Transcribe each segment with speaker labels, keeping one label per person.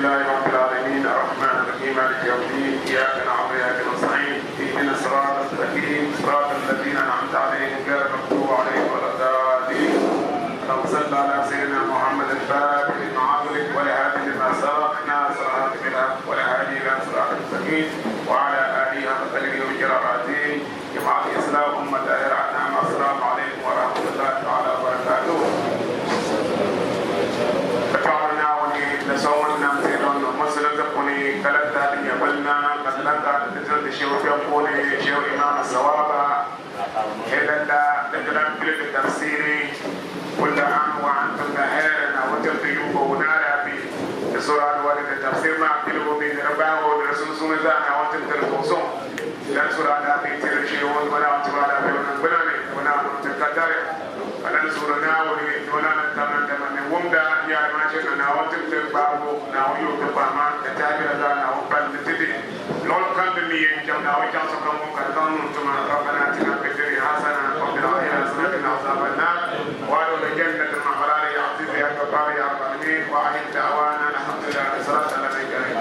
Speaker 1: لله رب العالمين الرحمن الرحيم مالك يوم الدين إياك نعبد وإياك نستعين اهدنا الصراط المستقيم صراط الذين أنعمت عليهم غير المغضوب عليهم ولا الضالين اللهم صل على سيدنا محمد الفاتح لما أغلق والهادي لما سبق ناصر الحق بالحق والهادي إلى صراط المستقيم وعلى آله حق قدره ومقداره العظيم جماعة الإسلام أمة الأنعام السلام عليكم ورحمة الله تعالى وبركاته Ti paɣiri Naawuni ni so ŋun nam ti niŋ musulinsi puuni ka lahi tahi ti nyɛvuli na ka ti lahi tahi ti ti ti Shehu kpɛm puuni Shehu Imam Sawaba Helala ni ti lahi pili ti tafsiri Kulla aam wa antum bi khair Naawuni tim ti yuŋ bo wuna alaafee ti suhiri aduwa ni ti tafsiri maa piligu mini di baabu ni di sunsuuni zaa Naawuni tim ti di zuɣusuŋ Lan suhiri alaafee tiri Shehu ni o Naawuni tim alaafee o niŋgbuna ni ni o Naawuni niŋ ti katari. Ka lan suhiri Naawuni ni o lahi tamna dama ni wumda yaari maa chɛ ka Naawuni tim ti gbaabu, Naawuni yo ti kpahima, di tahibila zaa Naawuni pali ni ti di. Luɣili kam din mi yɛn chaŋ Naawuni chaŋ sokam ŋun ka di zaŋ niŋ tuma. Rabbana atina fi dunya hasana wa fil akhirati hasana wa qina azaban nar wa adkhilna jannata ma'a abrari ya aziz ya ghaffar ya rabbal alamin wa akhir da'wana alhamdulillah salatu ala nabi karim.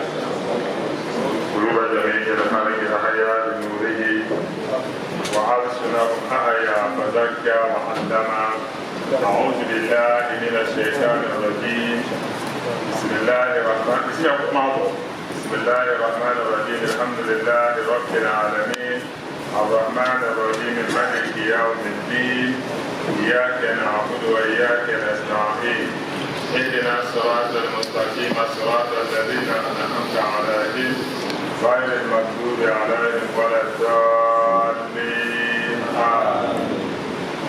Speaker 2: قلوب جميع الخلق أحيا بنوره وألسنهم أحيا فزكى وعلم أعوذ بالله من الشيطان الرجيم بسم الله الرحمن بسم الله الرحمن الرحيم الحمد لله رب العالمين الرحمن الرحيم مالك يوم الدين إياك نعبد وإياك نستعين اهدنا الصراط المستقيم صراط الذين أنعمت عليهم غير المغضوب عليهم ولا الضالين آمين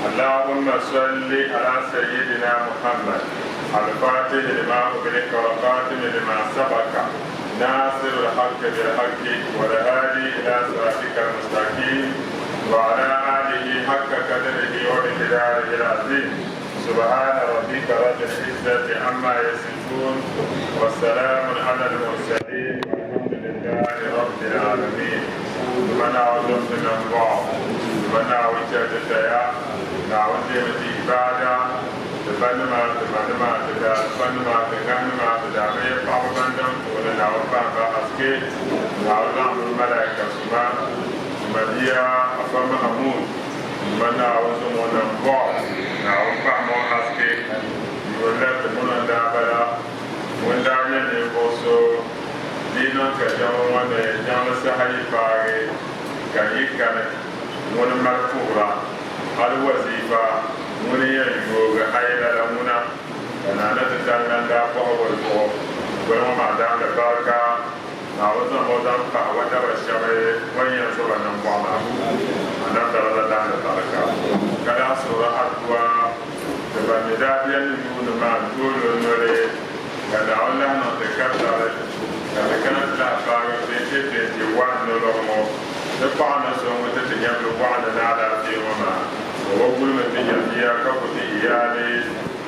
Speaker 2: اللهم صل على سيدنا محمد الفاتح لما أغلق والخاتم لما سبق ناصر الحق بالحق والهادي إلى صراطك المستقيم وعلى آله حق قدره ومقداره العظيم سبحان ربك رب العزة عما يصفون والسلام على المرسلين والحمد لله رب العالمين Duuma Naawuni zomsi nambɔɣu, Duuma Naawuni chɛ ti taya, Naawuni deemi ti ibaada, ti banima, ti manima, ti daalifanima, ti ŋahinima, ti daamaya paɣaba ban daŋ tooni, Naawuni pahi ba haske, Naawuni laɣimmi malaika suma, Duuma bia Afa Mahamud, Duuma Naawuni zom o nambɔɣu, Naawuni pahimi o haske, Yuunli ti muni n-daa bala, ŋun daa nyɛ ninvuɣ so di yi niŋ ka jiŋli ŋɔ ni jiŋli saha yi paagi ka yi kani, ŋuni mali puhira, hali waziifa ŋuni yɛn yoogi hailala ŋuna ka Naa ni ti tali lan daa bɔhi o zuɣu. Goli ŋɔ maa daa ni barika Naawuni zaŋ o zaŋ pahi o daba shɛba o ni yɛn zo ba nambɔɣu maa puuni. Anabitali la daa ni barika ka daa suhiri adua ti ban mi daa beni ni yuuni maa n-tooi lo noli ka Naawuni lahi niŋ ti karitali ka ti kana ti lahi paagi 2021 nolɔgu ŋɔ. Ti paɣa ni so ŋun ti ti nyɛvili waɣinli ni alaafee ŋɔ maa, o bi gulimi ti nyɛviya ka ku ti iyaali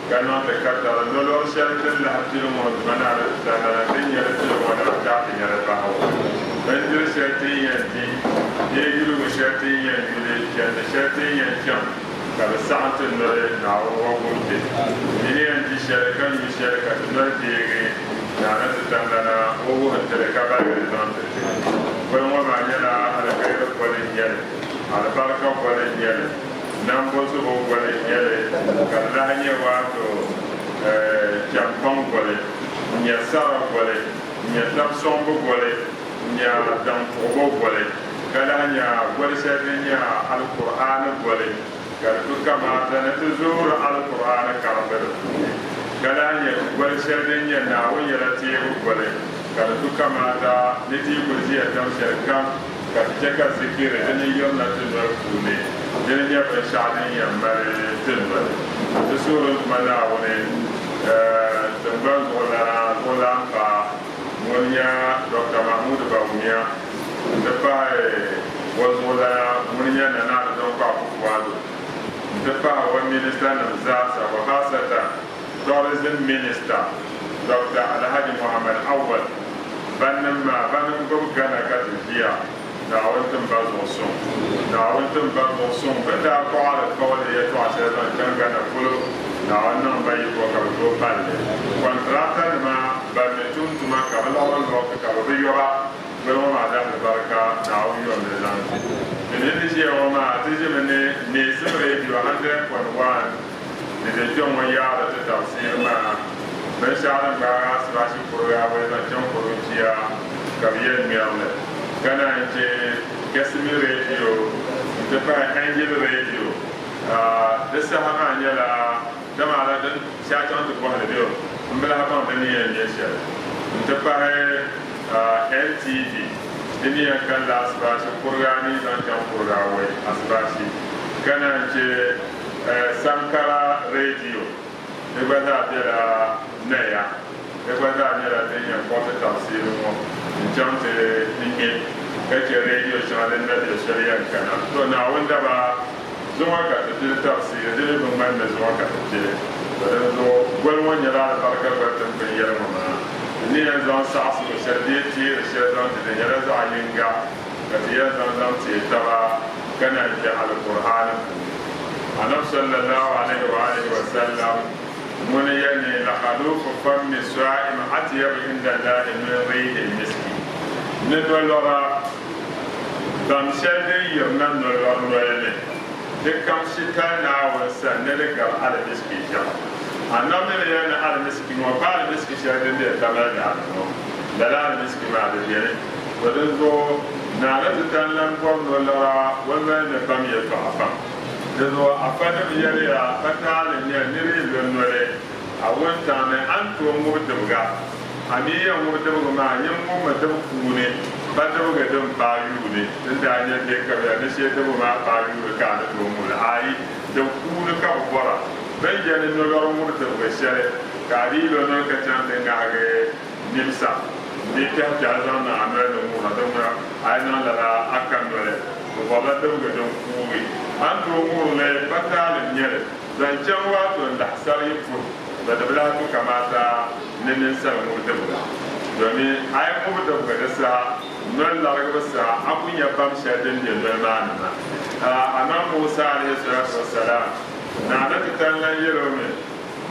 Speaker 2: ka niŋ ti karitali nolɔri shɛli ti ni lahi pili ŋɔ dima ni a ni ti tandi na ti ni nyɛli pili ŋɔ ni a taɣi ti nyɛli bahigu. Bindiri shɛli ti ni yɛn di bee yuligu shɛli ti ni yɛn yuli, chandi shɛli ti ni yɛn chaŋ ka di saɣim ti noli Naawuni wɔbigu kpe. Yi ni yɛn di shɛli ka nyu shɛli ka ti noli deegi Naa ni ti tandana o wuhi ti li ka baligi li zaŋ ti ti. Goli ŋɔ maa nyɛla alikairi goli n-nyɛ li, alibarika goli n-nyɛ li, nambozubo goli n-nyɛ li, ka di lahi nyɛ waato chɛmpaŋ goli, n-nyɛ sara goli, n-nyɛ tab sɔŋbu goli, n-nyɛ daŋ tuɣibo goli, ka lahi nyɛ goli shɛli din nyɛ Alkur'aani goli, ka di tu kamaata ni ti zoori Alkur'aani karimbu di puuni, ka lahi nyɛ goli shɛli din nyɛ Naawuni yɛla teebu goli, ka di tu kamaata ni ti yi kuli ʒiya dam shɛli kam ka ti chɛ ka zikiri din ni yirina ti noli puuni dini nyɛ binshɛɣu din yɛn mali ti noli. Ti suhiri n Duuma Naawuni tiŋgbani zuɣulana zuɣulaanpaa ŋun nyɛ Doctor Mahmood Bawumia n-ti pahi o zuɣulana ŋun nyɛ Nana Addo Dankwa Akufo-Addo n-ti pahi o minista nim zaasa wa khaasatan Tourism Minister Doctor Alhaji Mohammed Awal bannim maa ban n-gbubi Ghana ka ti ʒiya Naawuni tim ba zuɣu suŋ. Naawuni tim ba zuɣu suŋ. Bɛ ni daa kɔɣi alikauli yɛtɔɣa shɛli zaŋ chaŋ Ghana polo, Naawuni niŋ ba yiko ka bɛ tooi pali li. Kɔntirata nima ban mi tum tuma ka. bɛ laɣim lɔki ka bɛ bi yɔba goli ŋɔ maa daalibarika Naawuni yom ni zaŋ ti. Ti ni ni ʒiya ŋɔ maa, ti ʒimi ni Neesim Radio 100.1 ni be kpe ŋɔ yaari ti tafsiir maa. Binshɛɣu din gbaagi asibaasi kuriga awɔi zaŋ chaŋ kurugu pia ka bɛ yɛn ŋmɛri li, ka naan che Kesimi Radio nti pahi Angel Radio. Di saha maa nyɛla dama ala din shɛhi chaŋ ti bɔhi li bɛ m bi lahi baŋ di ni yɛn nyɛ shɛli nti pahi NTV di ni yɛn kani la asibaasi kuriga anii zaŋ chaŋ kuriga awɔi asibaasi ka naan che Sankara Radio di gba zaa bela Naya di gba zaa nyɛla din yɛn kɔriti tafsiiri ŋɔ n-chaŋ ti ŋme ka che radio shɛŋa din na be shɛli yɛn kana. To Naawuni daba Zuŋɔ ka ti pili tafsiiri, di mi bi ŋmani ni zuŋɔ ka ti pili. To dinzuɣu goli ŋɔ nyɛla alibarika goli ti ni pun yɛli ŋɔ maa. Ti ni yɛn zaŋ saɣisigu shɛli bee teeri shɛli zaŋ ti di nyɛla zaɣ yiŋga ka ti yɛn zaŋ zaŋ teei taba ka naan kpe Alkur'aani puuni. Anabi sallallahu alaihi wa alihi wa sallam ŋuni yɛli ni, Lakhalufu fammi sa'im atyabu inda Allahi min rihil miski. Ni nolɔra Bam shɛli din yirina nolɔri noli ni, di kam shitali Naawuni sani ni di gari alimiski ʒiɛɣu. Anabi mi ni yɛli ni alimiski ŋɔ pa alimiski shɛli din be Tamale daa ni ŋɔ, lala alimiski maa di beni. To dinzuɣu Naa ni ti tani lan bɔri nolɔra o noli ni bam yɛltɔɣa pam. Dinzuɣu afanim yɛliya ka taali n-nyɛ nir yi lo noli a wuntaŋ ni, a ni tooi ŋubi dibiga. A mi yɛn ŋubi dibigi maa, nyin ŋubimi dibi kuuni, pa dibigi din paai yuuni. Din daa nyɛ bɛ kabiya ni shee dibigi maa paai yuuni ka a ni tooi ŋubi li. Aai, dib kuuni ka bɛ bɔra. Bɛ ni je ni nolɔri ŋubi dibigi shɛli, ka a dii lo noli ka chaŋ ti ŋahigi nimsa bee kpɛhi kpɛhi zaŋ niŋ a noli ni ŋubira, din ŋuna a yi niŋ lala a ka noli. Bɛ bɔrila dibigi din kuugi. A ni tooi ŋubiri li, pa taali n-nyɛ li. Zaŋ chaŋ waato n-lahi sari yi puhi, bɛ di bi lahi tu kamaata ni ninsal ŋubi dibiga. Domin a yi ŋubi dibiga di saha, noli larigibu saha, a ku nya bam shɛli din be noli maa ni maa. Anabi Musa alayhi salatu wa salam, Naa ni titali lan yɛl o mi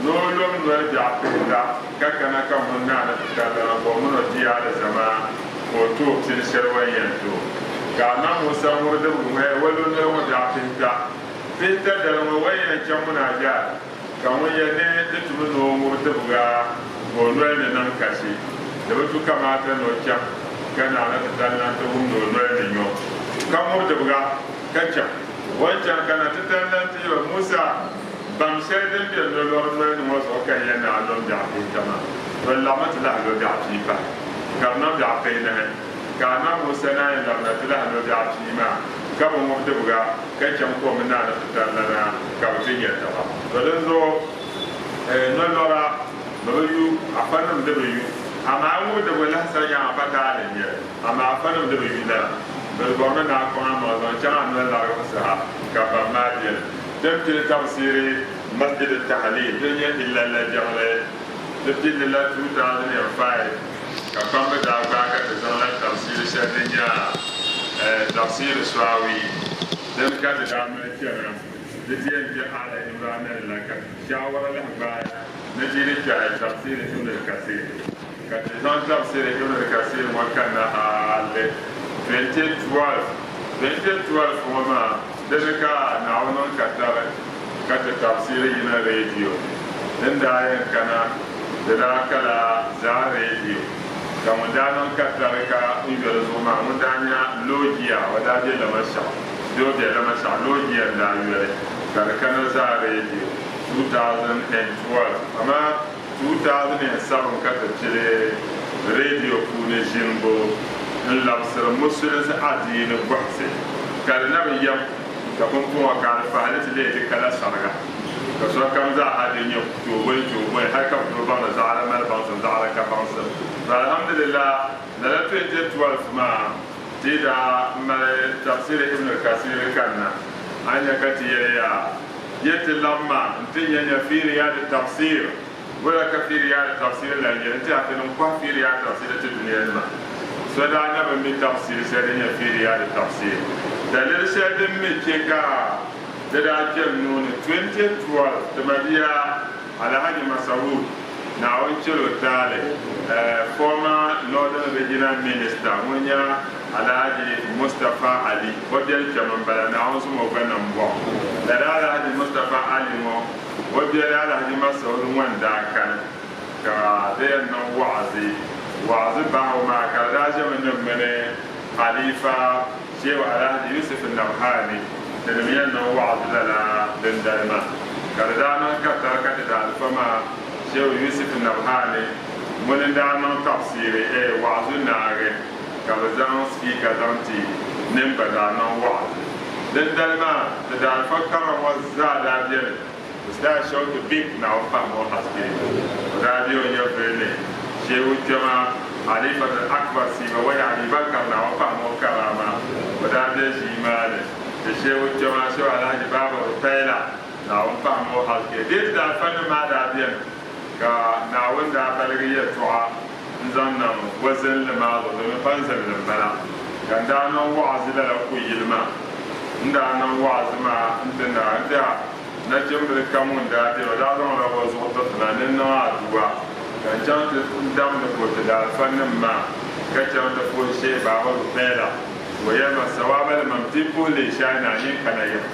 Speaker 2: ni o lom noli biɛɣu pihita ka kana ka ŋun naa ni titali lana ka o min o di alizama ka o ti o pini shɛli o ni yɛn ti o. Ka Anabi Musa ŋubi dibigu ŋɔ, o lo noli ŋɔ biɛɣu pihita. Pihita dali ŋɔ o yɛn chaŋ munaajaat, ka ŋun yɛn ni di tumi ni o ŋubi dibiga ka o noli ni niŋ kasi. Di bi tu kamaata ni o chaŋ ka naɣila ti tali na nti wumdi o noli ni nyo, ka ŋubi dibiga ka chaŋ. O ni chaŋ ka na ti tali na nti yɛl o, Musa, bam shɛli din be nolɔri noli ni ŋɔ zuɣu ka n yɛn ni a lom biɛɣu pihita maa, to laɣimi ti lahi lo biɛɣu pia pahi, ka di niŋ biɛɣu pihinahi. Ka Anabi Musa naan yi labina ti lahi lo biɛɣu pia maa, ka bi ŋubi dibiga, ka chaŋ ka o mi naa ni ti tari lana ka bɛ ti nya taba. To dinzuɣu nolɔra bɛ bi yu, afanim di bi yu, amaa ŋubi dibiga lahi sari nyaŋa pa taali n-nyɛ li, amaa afanim di bi yu lala. Bɛ bɔrimi ni a kpaŋ amaŋ zaŋ chaŋ a noli larigibu saha ka bam maa beni. Din pili tabisiiri Masjid Tahlil din nyɛ Illalla jiŋli di pilli la 2005. Ka kpamba daa gbaai ka ti zaŋla tafsiiri shɛli din nyɛ tafsiiri Swawi din ka ti daa mali chana di ti yɛn kpe Aali Imrana ni la ka shaawara lahi gbaai ni ti di kpɛhi tafsiiri Ibn al-Kathir ka ti zaŋ tafsiiri Ibn al-Kathir ŋɔ kanna hali 2012. 2012 ŋɔ maa di ni ka Naawuni niŋ katari ka ti tafsiiri yina redio ni din daa yɛn kana. Di daa kala zaa redio ka ŋun daa niŋ katari ka n yoli zuɣu maa ŋun daa nya Loogia, o daa be Lamashɛɣu bee o be Lamashɛɣu, Loogia n-daa yoli ka di kana zaa redio 2012 amaa 2007 ka ti pili redio puuni ʒinibu n-labisiri musulinsi adiini bɔhisi ka di na bi yɛm ka pumpɔŋɔ ka alifahali ti leei di kala sariga. Ka sokam zaa ha di nyɛ tooboli tooboli hali ka bɛ tooi baŋdi zaɣila mali baŋsim zaɣila ka baŋsim. To alhamdulillah lala 2012 maa ti daa mali tafsiri Ibn al-Kasir kanna a ni nya ka ti yɛli ya ye ti labi ma n-ti nya nya fi Riyad tafsir wula ka fi Riyad tafsir lan nyɛ n-ti a ti niŋ kɔhi fi Riyad tafsir ti dunia nima so daa na bi mi tafsir shɛli din nyɛ fi Riyad tafsir daliri shɛli din mi che ka Di daa kpɛm nuu ni 2012 ti mabia Alhaji Masaud, Naawuni chɛl o taali, former Regional Minister ŋun nyɛ Alhaji Mustapha Ali o biɛli kpɛm m-bala, Naawuni sum o gba nam bɔɣu. Lala Alhaji Mustapha Ali ŋɔ o biɛli Alhaji Masaudu ŋɔ n-daa kani ka di yɛn niŋ wa'azi. Wa'azi bahigu maa ka di daa ʒɛmi ni mini Khalifa Shehu Alhaji Yusuf Nabhani tinim yɛn niŋ wa'azi lala dindali maa. Ka di daa niŋ katari ka ti daalifa maa Shehu Yusuf Nabhani ŋuni n-daa niŋ tafsiiri, eh, wa'azu naagi ka bɛ zaŋ speaker zaŋ ti nimba daa niŋ wa'azi. Dindali maa ti daalifa kara ŋɔ zaa daa beni. Ustaz Shauki Bik Naawuni pahimi o haske. O daa be o nyɛvili ni Shehu kpɛma Halifatul Akbar Siibawaihi Abi Bakar Naawuni pahimi o karaama. O daa be ʒii maa ni ti Shehu kpɛma Shehu Alhaji Baba Rutaila Naawuni pahimi o haske. Dee ti daalifanim maa daa beni ka Naawuni daa baligi yɛltɔɣa n-zaŋ niŋ wazinli maa zuɣu domin pa n-zinli m-bala ka n daa niŋ wa'azi lala kuyili maa. N daa niŋ wa'azi maa n-ti naa n-tɛha nachimbili kam ŋun daa beni o daa zaŋla o zuɣu tiriti na ni n niŋ aduwa ka n chaŋ ti damdi puhi ti daalifanim maa ka chaŋ ti puhi Sheikh Baba Rupela ka o yɛli ma sawaaba li mam ti puhi li Shai Naa nyin kana yim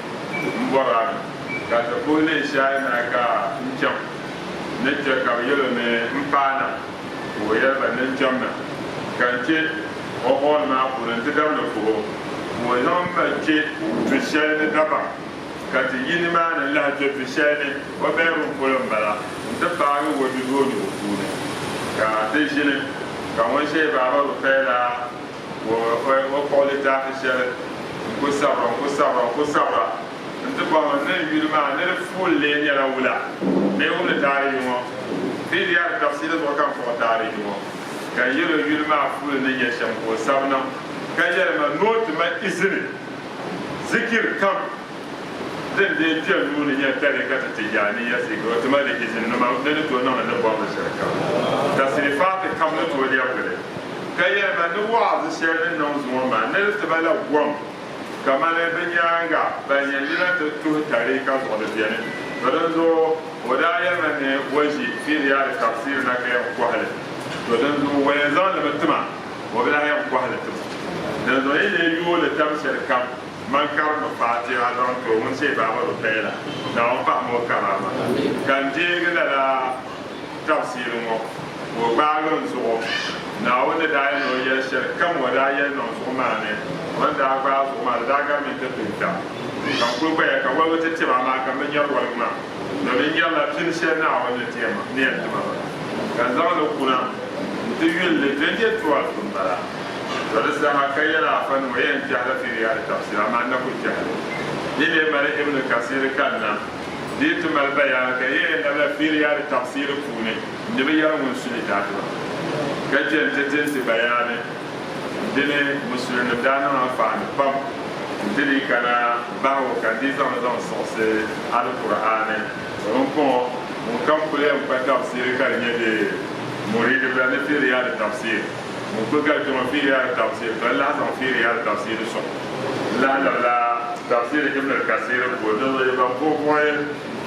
Speaker 2: m bɔri a mi ka ti puhi li Shai Naa ka n chaŋ ni chɛ ka bɛ yɛl o ni m paana ka o yɛli ba ni n chamna ka n chɛ o hall maa puuni nti damdi puhi o ka o zaŋ ma kpe du shɛli ni dabam ka ti yi nimaani n-lahi kpe du shɛli ni o bedroom polo m-bala nti paagi woduroo ni o puuni ka ti ʒini ka ŋun sheei Baaba Rufeila ka o kpuɣi litaafi shɛli n-ku sabira n-ku sabira n-ku sabira N ti bɔhimi ni n yuli maa ni di fuul lee nyɛla wula? Bee wumdi taarihi ŋɔ? Fi riyaad tafsiiri zuɣu ka n kpuɣi taarihi ŋɔ, ka n yɛl o yuli maa fuuli ni nyɛ shɛm ka o sabi niŋ, ka yɛli ma ni o ti ma izini zikir kam din dee kpe nuu ni nyɛ tariikati Tijaaniya zikiri, o ti ma di izini ni ma ni ni tooi niŋdi ni bɔrili shɛli kam, tasirifaati kam ni tooi lɛbigi li, ka yɛli ma ni wa'azi shɛli ni niŋ zuŋɔ maa ni di ti ba la gom. Kamani bɛ nyaaŋa ban yɛn yina ti tuhi tariika zuɣu di beni. To dinzuɣu o daa yɛlimi ni o ʒi fi riyaadi tafsiiri na ka yɛn kɔhi li. To dinzuɣu o yɛn zaŋ li mi tima, o bi lahi yɛn kɔhi li tima. Dinzuɣu yi lee yooi li tam shɛli kam, man karimmi Faatiha zaŋ ti o ŋun sheei Baaba Rukayla, Naawuni pahimi o karaama, ka n deegi lala tafsiiri ŋɔ ka o gbaagi n zuɣu. Naawuni ni daa yɛli ni o yɛli shɛli kam o daa yɛli niŋ zuɣu maa ni, o ni daa gbaai zuɣu maa di daa garimi nti pili kpɛm. Ka n kul gbaya ka woligu ti tib a maa ka m bi nyari woligu maa, domin n nyarila pini shɛli Naawuni ni yɛn ti ma maa. Ka n zaŋ li kuna nti yuli li 2012 m-bala. To di saha ka yɛli afa ni o yɛn kpɛhila fi riyaadi tafsir, amaa n na kul kpɛhi li. Yi lee mali Ibn Kasir kanna. Di yi ti mali bayaan ka yi yɛn labila fi riyaadi tafsiiri puuni ni bɛ yɛri ŋun su litaafi maa ka chɛ nti ti nti bayaani dini Musulinim daa niŋ anfaani pam nti di kana bahigu ka di zaŋ li zaŋ siɣisi Alkur'aani. To pumpɔŋɔ ŋun kam kuli yɛn kpa tafsiiri ka di nyɛ bɛ muriidi bila ni fi riyaadi tafsiiri ŋun kuli gari kpɛŋɔ fi riyaadi tafsiiri to n lahi zaŋ fi riyaadi tafsiiri sɔŋ n lahi labila Tafsir Ibn al-Kasir puuni ni zuɣu ban puhi puhi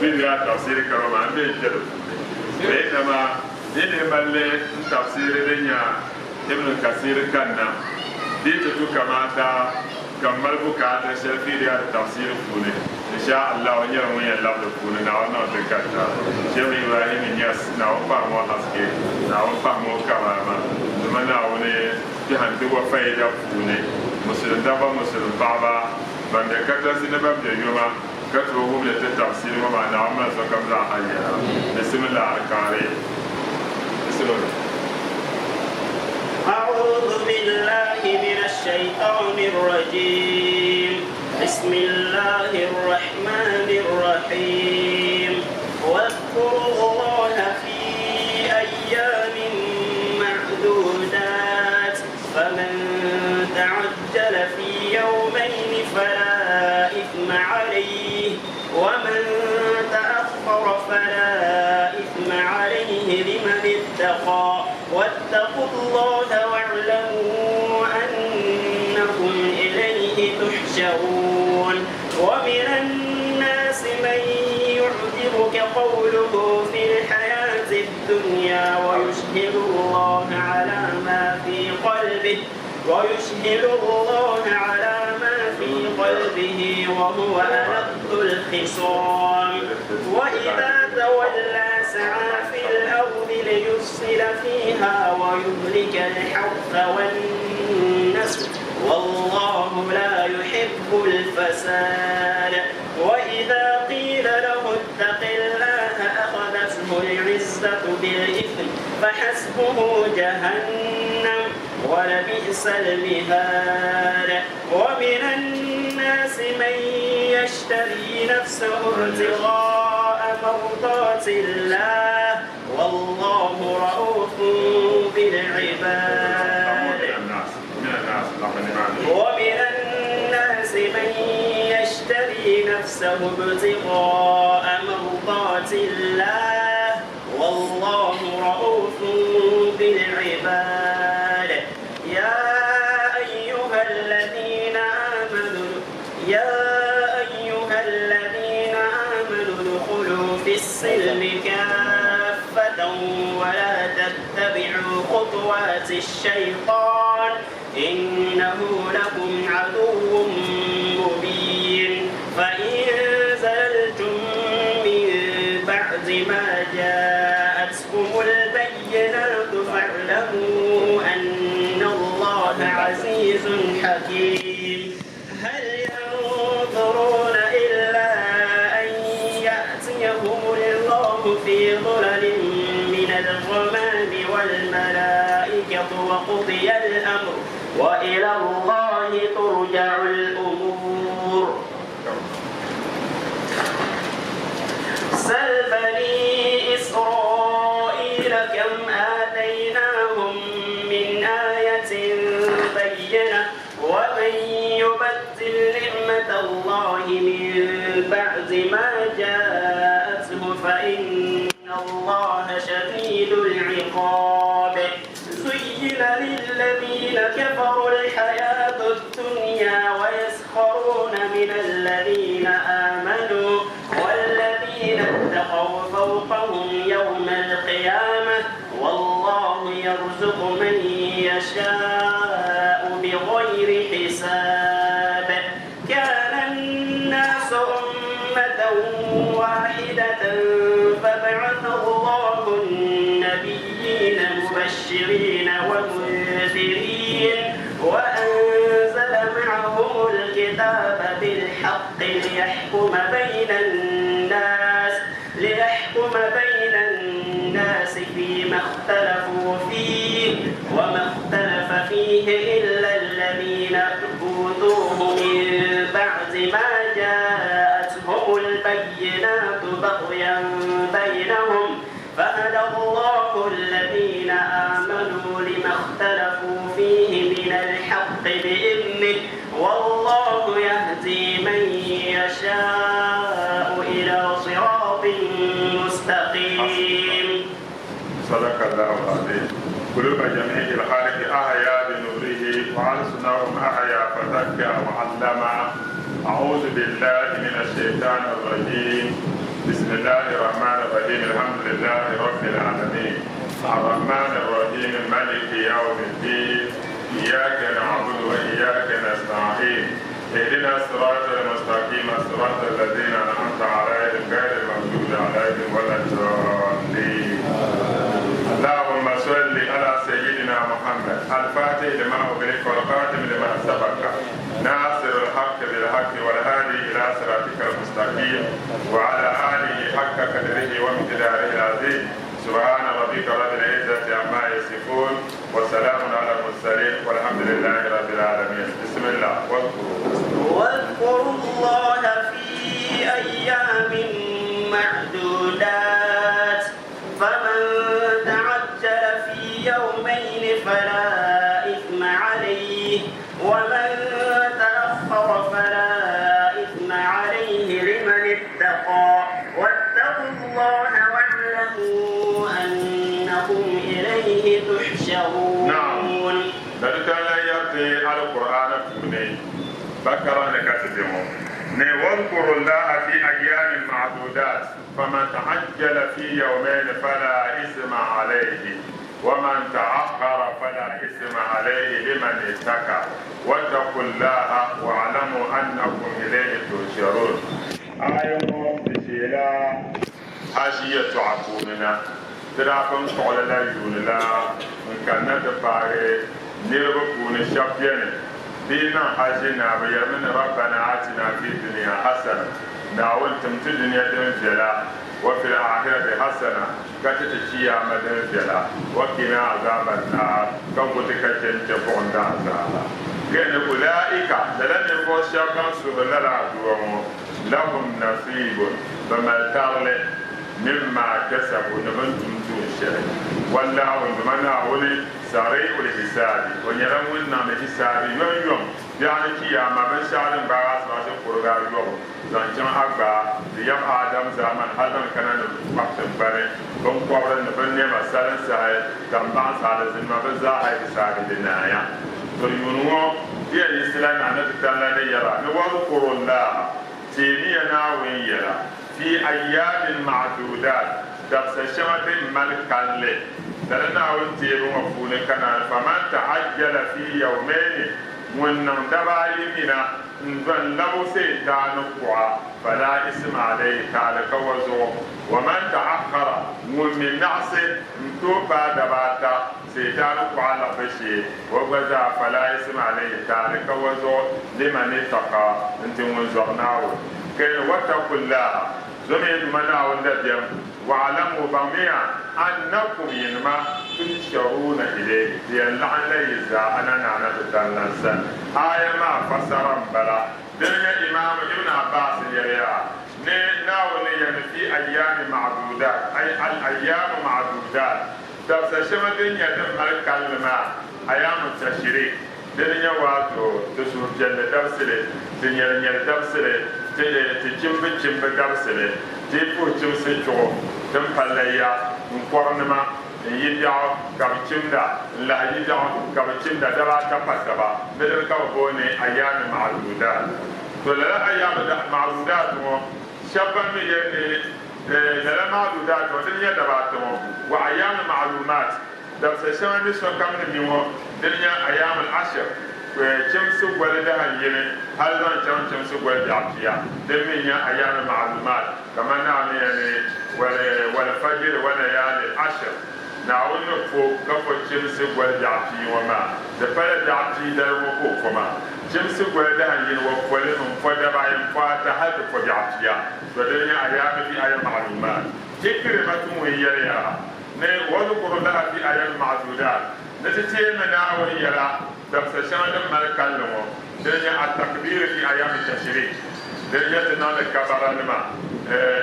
Speaker 2: Biblia tafsir kara maa m-be n-kpe di puuni. Bee dama di ni mali li n tafsiri din nya Ibn al-Kasir kanna, di ti tu kamaata ka m mali bukaata shɛli Biblia tafsir puuni. Insha Allah o nyɛla ŋun yɛn labi di puuni Naawuni niŋ ti karita. Shehu Ibrahim Niass, Naawuni pahimi o haske, Naawuni pahimi o karaama, dama Naawuni kpɛhi n-ti o faida puuni. Musulin dabba, Musulin paɣaba, ban be katinsi ni ban be yoma ka tooi wumli ti tafsiri ŋɔ maa, Naawuni mali sokam zaa ha yɛla. Bisimilah Al-Qari. Bisimilah.
Speaker 3: أعوذ بالله من الشيطان الرجيم بسم الله الرحمن الرحيم واذكروا الله في أيام معدودات فمن تعجل في يومين فلا إثم عليه ومن تأخر فلا إثم عليه لمن اتقى واتقوا الله واعلموا أنكم إليه تحشرون ومن الناس من يعجبك قوله في الحياة الدنيا ويشهد الله على ما في قلبه. ويشهد الله على ما في قلبه وهو ألد الخصام. وإذا تولى سعى في الأرض ليفسد فيها ويهلك الحرث والنسل، والله لا يحب الفساد. وإذا قيل له اتق الله أخذته العزة بالإثم فحسبه جهنم ولبئس المهاد. ومن الناس من يشتري نفسه ابتغاء مرضات الله، والله رؤوف بالعباد. ومن الناس من يشتري نفسه ابتغاء مرضات الله، والله رؤوف بالعباد. يا أيها الذين آمنوا ادخلوا في السلم كافة ولا تتبعوا خطوات الشيطان، إنه لكم عدو مبين. فإن زللتم من بعد ما جاءتكم البينات فاعلموا أن الله عزيز حكيم. هل ينظرون إلا أن يأتيهم الله في ظلل من الغمام والملائكة وقضي الأمر، وإلى الله ترجع الأمور. سل بني إسرائيل كم آتيناهم من آية بينة، ومن يبدل نعمة الله من بعد ما جاءته فإن الله شديد العقاب. زين للذين كفروا الحياة الدنيا ويسخرون من الذين آمنوا، والذين اتقوا فوقهم يوم القيامة، والله يرزق من يشاء بغير حساب. كان الناس أمة واحدة فبعث الله النبيين مبشرين ومنذرين، وأنزل معهم الكتاب بالحق ليحكم بين الناس فيما اختلفوا فيه، وما اختلف فيه إلا الذين أوتوه من بعد ما جاءتهم البينات بغيا بينهم، فهدى الله الذين آمنوا لما اختلفوا فيه من الحق بإذنه، والله يهدي من يشاء إلى صراط مستقيم.
Speaker 2: صدق الله العظيم. قلوب جميع الخالق أحيا بنوره، وألسنهم أحيا فزكى وعلم. أعوذ بالله من الشيطان الرجيم. بسم الله الرحمن الرحيم. الحمد لله رب العالمين، الرحمن الرحيم، مالك يوم الدين، إياك نعبد وإياك نستعين، اهدنا الصراط المستقيم، صراط الذين أنعمت عليهم غير المغضوب عليهم ولا الضالين. اللهم صل على سيدنا محمد الفاتح لما أغلق والخاتم لما سبق، ناصر الحق بالحق والهادي إلى صراطك المستقيم، وعلى آله حق قدره ومقداره العظيم. سبحان ربك رب العزة عما يصفون، وسلام على المرسلين، والحمد لله رب العالمين. بسم الله.
Speaker 3: واذكروا الله في أيام معدودات، فمن تعجل في يومين فلا إثم عليه، ومن تأخر فلا إثم عليه لمن اتقى. واتقوا الله واعلموا أنكم إليه تحشرون.
Speaker 2: نعم. يأتي القرآن puuni Bakara ni ka ti be ŋɔ ni. واذكروا الله في أيام معدودات، فمن تعجل في يومين فلا إثم عليه، ومن تأخر فلا إثم عليه لمن ittaqa wattaqullaha wa'lamu annakum ilayhi tuhsharun. Aaya ŋɔ di sheela Haji yɛltɔɣa puuni na, ti daa pun kpuɣi li la yuuni la n-kanna ti paagi niriba puuni shɛba beni bɛ yi niŋ Haji naai bɛ yɛlimi ni Rabbana atina fi dunia hasana, Naawuni tim ti dunia din viɛla, wa fil aakhirati hasana, ka ti ti chiyaama din viɛla, wa qina azaban naar, ka gu ti ka chɛ n-kpe buɣim daazaaba. Gani ulaika, lala ninvuɣ shɛba ban suhiri lala aduwa ŋɔ, Lahum nasiibun, bɛ mali tarili, mimma kasabu, ni bɛ ni tum tuun shɛli. Wallahu, Duuma Naawuni, sari'ul hisaabi, O nyɛla Ŋun niŋdi hisaabi yomyom, biɛɣuni Chiyaama, binshɛɣu din gbaagi asibaasi kurigi ayɔbu zaŋ chaŋ a gbaai di yab Adam zaamani hali zaŋ kana ni kpahi tiŋgbani, biŋkɔbiri ni binnɛma, salinsahi, tambaɣinsi, alizinima, bɛ zaaha hisaabi di naaya. To yuuni ŋɔ di yɛn yiɣisila na ni ti tali la ni yɛra ni Wazkurullaha, teemiya Naawuni yɛla, fii ayyaamin ma'duudaat, dabisa shɛŋa din mali kalinli. Lala Naawuni teebu ŋɔ puuni ka naan faman ta'ajjala fii yawmayni, ŋun niŋ daba ayi mina n-dɔni labu seetaani kuɣa, falaa isma alayhi, taali ka o zuɣu. Waman ta'akhkhara, ŋun mi naɣisi n-tooi paai daba ata, Seetaani kuɣa laɣibu shee, o gba zaa falaa isma alayhi taali ka o zuɣu liman ittaqa n-ti ŋun zɔri Naawuni. Kayli wattaqullaha, zomiya Duuma Naawuni dabiɛm, wa'alamu baŋmiya annakum yinima tuhsharuuna ilayhi di yɛn laɣim la yi zaa ana Naana ti tali lan sani. Aaya maa fasara m-bala. Dini nyɛ Imaamu Ibn Abbas yɛliya ni Naawuni ni yɛli ni fi ayyaami ma'duudaat ay al-ayyaamu ma'duudaat Dabisa shɛŋa din nyɛ din mali kalinli maa, Ayaamu Tashiriik, dini nyɛ waato ti suhupiɛlli dabisili, ti nyɛlinyɛli dabisili, ti ti chimbu chimbu dabisili, ti yi puhi chimsi chuɣu, din pa layiya, n-kɔrinima, n-yi biɛɣu ka bɛ chimda, n-lahi yi biɛɣu ka bɛ chimda daba ata pa taba, ni dini ka bɛ booni Ayaami Ma'duudaat. To lala Ayaami Ma'duudaat ŋɔ shɛba ban mi yɛli ni Lala ma'dudaat ŋɔ din nyɛ daba ata ŋɔ, wa ayaami ma'lumaat, dabisa shɛŋa mi sokam ni mi ŋɔ din nyɛ ayaamul ashir, chimsi goli dahin yini hali zaŋ chaŋ chimsi goli biɛɣu pia, din mi nyɛ ayaami ma'lumaat, kamani Naawuni ni yɛli ni wal fajiri wa layaalil ashir, Naawuni ni po ka po chimsi goli biɛɣu pia ŋɔ maa, di pala biɛɣu pia dali ŋɔ ka o po maa. Chimsi goli dahin yini ŋɔ poli m-po daba ayi m-po ata hali ti po biɛɣu pia. To dini nyɛ ayaami fi ayam ma'lumaat. Ikrimatu ŋun yɛliya ni wadhkurullaha fi ayam ma'dudaat ni ti teemi Naawuni yɛla dabisa shɛŋa din mali kalinli ŋɔ, dini nyɛ at-takbiir fi ayam tashriik, dini nyɛ ti niŋdi kabaranima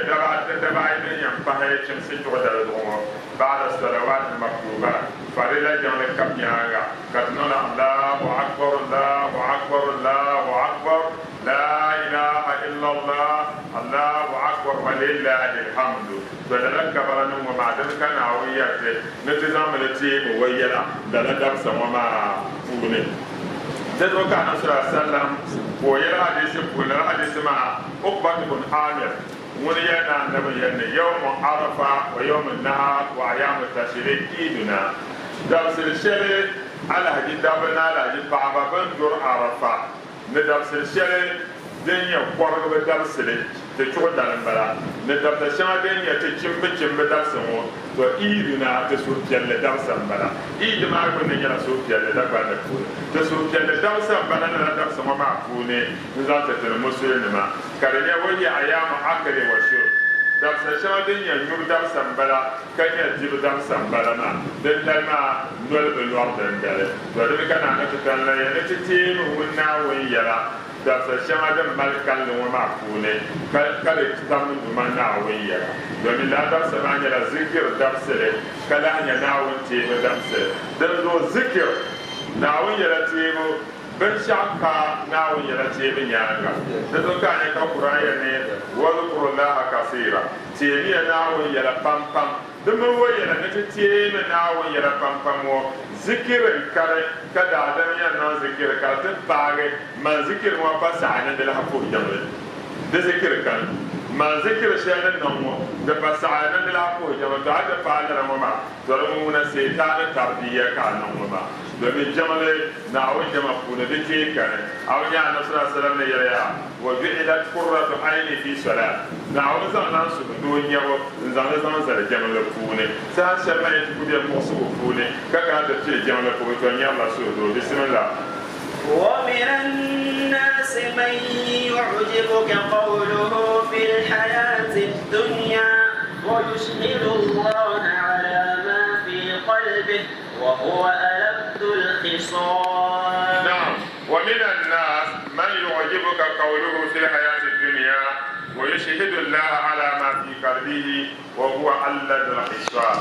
Speaker 2: daba ayi din yɛn pahi chimsi chuɣu dali zuɣu ŋɔ, ba'da salawaat al-maktubaat, farila jiŋli kam nyaaŋa ka ti niŋdi Allahu akbar Allahu akbar Allahu akbar. Laa ilaaha illallah, Allahu akbar wa lillahil hamdu. To lala kabara nim ŋɔ maa dini ka Naawuni yɛri ti ni ti zaŋmi li teemi o yɛla lala dabisa ŋɔ maa puuni. Di zuɣu ka Anabi sallallahu alaihi wasallam ka o yɛli hadiisi puuni, lala hadiisi maa Uqbat bun Amir ŋuni yɛli ni Anabi yɛli ni yawmu Arafa wa yawmu nahar wa ayaamu tashriq iiduna, dabisili shɛli alahaji dabba ni alahaji paɣaba bɛn duri Arafa Ni dabisili shɛli din nyɛ kɔrigibu dabisili ti chuɣu dali m-bala, ni dabisa shɛŋa din nyɛ ti chimbu chimbu dabisa ŋɔ, tɔ Iiduna ti suhupiɛlli dabisa m-bala. Iid maa gbunni nyɛla suhupiɛlli Dagbanli puuni. Ti suhupiɛlli dabisa m-bala lala dabisa ŋɔ maa puuni n-zaŋ ti tini Musulinima, ka di nyɛ o yi ayaamu akli wa shurb, dabisa shɛŋa din nyɛ nyubu dabisa m-bala ka nyɛ dibu dabisa m-bala maa, dindali maa noli bi lɔri dindali. To dini ka Naa ni ti tani la ya ni ti teemi ŋun Naawuni yɛla dabisa shɛŋa din mali kalinli ŋɔ maa puuni ka di tam Duuma Naawuni yɛla, domin lala dabisa maa nyɛla zikir dabisili ka lahi nyɛ Naawuni teebu dabisili. Dinzuɣu zikir, Naawuni yɛla teebu, binshɛɣu ka Naawuni yɛla teebu nyaaŋa. Dinzuɣu ka a nya ka Quran yɛli ni, Wadhkurullaha kasiira, Teemiya Naawuni yɛla pam pam. Di mini o yɛla ni ti teemi Naawuni yɛla pampam ŋɔ, zikiri n-kari ka daadam yɛn niŋ zikiri ka di ti paagi man zikiri ŋɔ pa saɣi ni di lahi puhi jiŋli. Di zikiri kani. Man zikiri shɛli ni niŋ ŋɔ, di pa saɣiya ni di lahi puhi jɛma, to a ti paai lala ŋɔ maa, to di ŋun ŋuna Seetaani tarbiya ka a niŋ ŋɔ maa. Domin jiŋli Naawuni jɛma puuni di kpee kani. A bi nya Annabi sallallahu alaihi wasallam ni yɛli ya, Wa ju'ilat qurratu ayni fi salat, Naawuni zaŋla n suhudoo nyabu n-zaŋ li zaŋ zali jiŋli puuni. Saha shɛli man yi ti ku be muɣisigu puuni ka kana ti pili jiŋli pubu, to n nyarila suhudoo. Bismillah.
Speaker 3: ومن الناس من يعجبك قوله في الحياة الدنيا ويشهد الله على ما في قلبه وهو ألد الخصام.
Speaker 2: نعم، ومن الناس من يعجبك قوله في الحياة الدنيا ويشهد الله على ما في قلبه وهو ألد الخصام.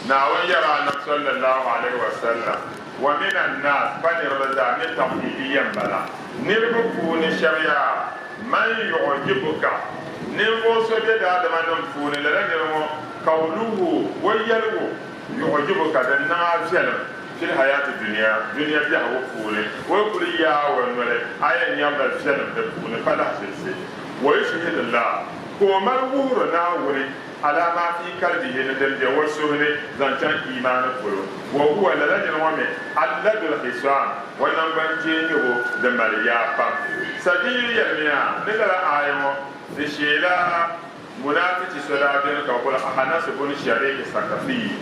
Speaker 2: Naawuni yɛri Annabi sallallahu alaihi wasallam, Wa min annaas, pa niriba zaa mi tawhiidiyya m-bala, niriba puuni shɛba yaa, man yu'jibuka, ninvuɣ so be daadamanim puuni, lala nira ŋɔ, qawluhu, o yɛligu, yu'jibuka, din niŋ a viɛlim, fil hayaati dunia, dunia biɛhigu puuni, o yi kuli yaai o noli, a yɛn nyarila viɛlim di puuni, pa lahiʒilisi. Wa yushhidullah, ka o mali wuhiri Naawuni Alaa maa fii kalbihi, ni din be o suhu ni zaŋ chaŋ iimaani polo. Wa huwa, lala nira ŋɔ mi, alladul hisaam, o namgbankpee nyubu din mali yaa pam. Sadiyu yɛlimiya ni lala aaya ŋɔ di sheela munaafichi so daa beni ka bɛ boli Ahanas bun Shariik Sakafiyi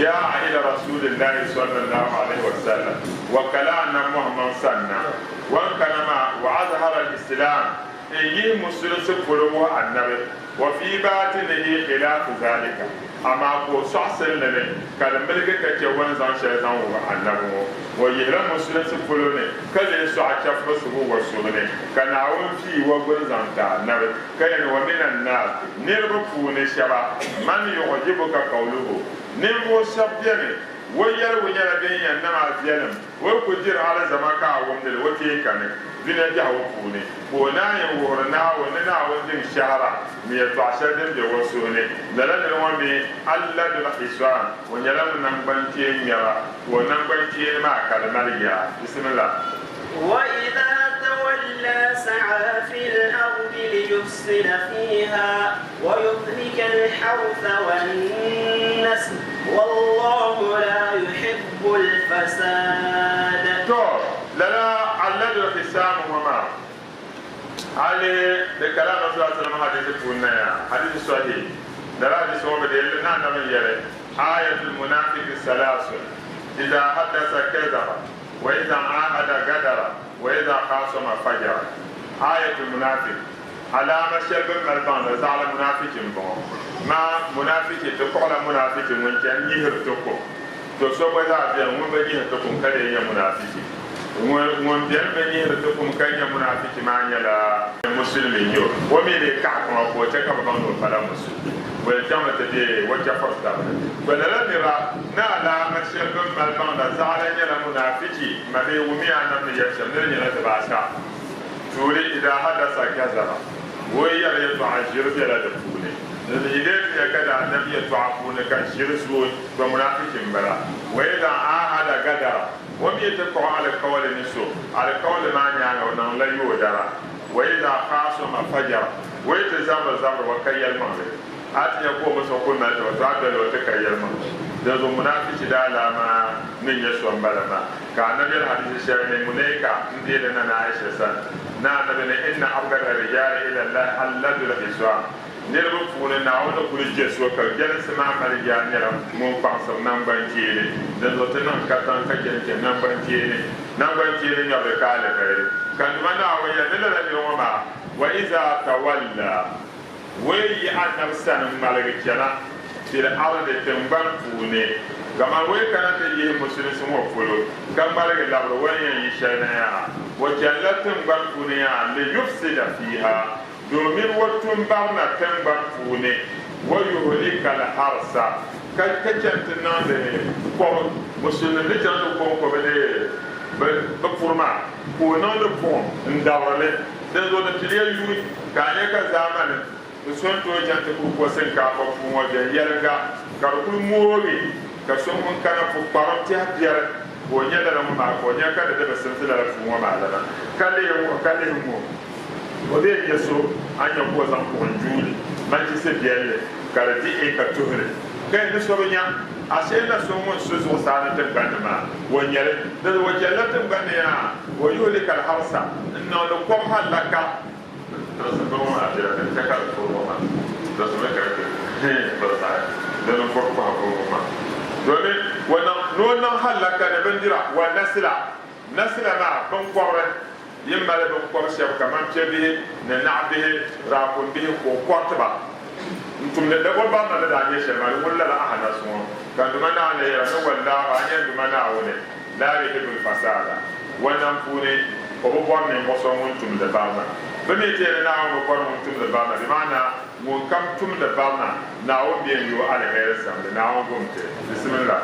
Speaker 2: jaa'a ila Rasuulillahi sallallahu alaihi wa sallam wa kala annabi Muhammad sanna wa n kana maa wa azhara al-islaam n yihi musulinsi polo wuhi annabi Wa fii baatinihi khilaafu zaalika, amaa ka o sɔɣisinli ni ka di miligi ka chɛ o ni zaŋ shɛli zaŋ wuhi Annabi ŋɔ. O yihila Musulinsi polo ni ka leei sɔɣi chɛfurisigu o suhu ni, ka Naawuni vii o gbuni zaŋ ti Annabi, ka yɛli, Wa mina nnaas, niriba puuni shɛba, man yuɣjibuka qawluhu, ninvuɣ shɛba beni, o yɛligu nyɛla din yɛn niŋ a viɛlim, O yi kul diri alizama ka a wumdi li, o kpee kani dunia biɛhigu puuni, ka o naan yi wuhiri Naawuni ni Naawuni din shɛhira ni yɛtɔɣ shɛli din be o suhu ni. Lala nir ŋɔ mi, Alladul Hisaan, o nyɛla ŋun naŋgbankpeen ŋmɛra, ka o naŋgbankpeeni maa ka di mali yaa. Bisimila.
Speaker 3: وإذا تولى سعى في الأرض ليفسد فيها ويهلك الحرث والنسل والله لا يحب الفساد.
Speaker 2: To, lala alladul hisaam ŋɔ maa, hali di kala Annabi sallallahu alaihi wasallam hadisi puuni na yaa, hadisi sahih, lala hadisi ŋɔ bi deei li ni Annabi n yɛli, Ayatul munafiqi salaasun, iza haddasa kadhaba, wa iza aahada gadara, wa iza khaasama fajara. Ayatul munafiq. Alaama shɛli bɛ ni mali baŋda zaɣila munaafichi m-bɔŋɔ maa, Munaafichi ti kpuɣila munaafichi ŋun chani nyihiri ti kum. To so gba zaa beni ŋun bi nyihiri ti kum ka lee nyɛ munaafichi. Ŋun beni bi nyihiri ti kum ka nyɛ munaafichi maa nyɛla musulimi n-nyɛ o. O mi lee kaɣi kpaŋa ka o chɛ ka bɛ baŋ ni o pala musulimi. Bɛ chaŋmi ti be o chɛfuri taba ni. To lala nira ni alaama shɛli bɛ ni mali baŋda zaɣila nyɛla munaafichi, mabee wumiya a nam ni yɛli shɛm ni di nyɛla dibaata. Tuuli idaa hadasa kazaba, o yi yɛri yɛltɔɣa ʒiri bela di puuni. Di yi lee ti ya ka daadam yɛltɔɣa puuni ka ʒiri zooi, tɔ munaafichi m-bala. Wa idaa aahada gadara, o mi yi ti kpuɣi alikauli ni so, alikauli maa nyaaŋa o niŋ la yoodara. Wa idaa khaasama fajara, o yi ti zabiri zabiri wa ka yɛlimaŋli. A ti nya ka o mi so kuli mali taba, tɔ a doli o ti ka yɛlimaŋli. Dinzuɣu munaafichi daalaama ni nyɛ so m-bala maa. Ka Anabi yɛli hadiisi shɛli ni, Mulaika n-deei li Nana Aisha sani, ni Anabi ni, Inna abgada rijaali ila Allahi alladul hisaam, Niriba puuni Naawuni ni kuli je so ka jɛlinsi maa mali yaa nyɛla ŋun kpaŋsiri namgbancheeni, dinzuɣu ti niŋ katiŋ ka chɛ n-chɛ namgbancheeni, namgbancheeni ŋmɛbu di ka alikairi. Ka n Duuma Naawuni yɛli ni lala nira ŋɔ maa, Wa iza tawalla, O yi yi Annabi sani ŋmaligi chana fil ardi, tiŋgbani puuni, kaman o yi kana ti yihi Musulinsi ŋɔ polo ka ŋmaligi labiri o ni yɛn yi shɛli na yaa, o chanila tiŋgbani puuni yaa liyufsida fiiha, domin o tum barina tiŋgbani puuni, wa yuhlika al-harsa, ka ka chani ti niŋdi kɔbu, Musulinim ni chaŋ ti kɔŋko bɛ ni bɛ puri maa, ka o niŋdi buɣim n-dabiri li. Dinzuɣu di piliya yuui ka a nya ka zaamani ni so n-tooi chaŋ ti kuli ko sinkaafa puu ŋɔ viɛnyɛliŋga ka di kuli moogi ka so ŋun kana pukparim tɛhi biɛri ka o nya lala ŋɔ maa ka o nya ka di di bi simsi lala puu ŋɔ maa lana ka lihi ŋɔ ka lihi ŋɔ. O di yɛn nyɛ so a ni nya ka o zaŋ kuɣu n-juui li manchisi biɛlli ka di di eka tuhili ka yɛn ni so bi nya ashee na so ŋun su zuɣusaa ni tiŋgbani ni maa o nyɛ li. Di zuɣu o chɛlila tiŋgbani ni yaa o yuhi li ka di harisa n-niŋdi kom hallaka. Tirisi bini ŋɔ maa viɛla din chɛ ka di furi ŋɔ maa tirisi mi ka di tirisi dini n-furi kɔhigu ŋɔ maa domin o niŋ ni o niŋ hallaka ni bindira wa nasila. Nasila maa biŋkɔbiri yi mali biŋkɔb shɛba kaman piɛbihi ni naɣibihi, raakunbihi ka o kɔriti ba n-tumdi li. O barina ni daa nyɛ shɛli maa, di ŋuni lala Ahanasi ŋɔ ka Duuma Naawuni yɛra ni Wallaahu a nya Duuma Naawuni laa yuhibbul fasaada wannan puuni o bi bɔri ninvuɣ so ŋun tumdi barina. Bɛ mi ti yɛli ni Naawuni bi bɔri ŋun tumdi barina, bɛ maana ŋunkam tumdi barina Naawuni bɛ n-yo aliheri samdi. Naawuni gom ti. Bisimillah.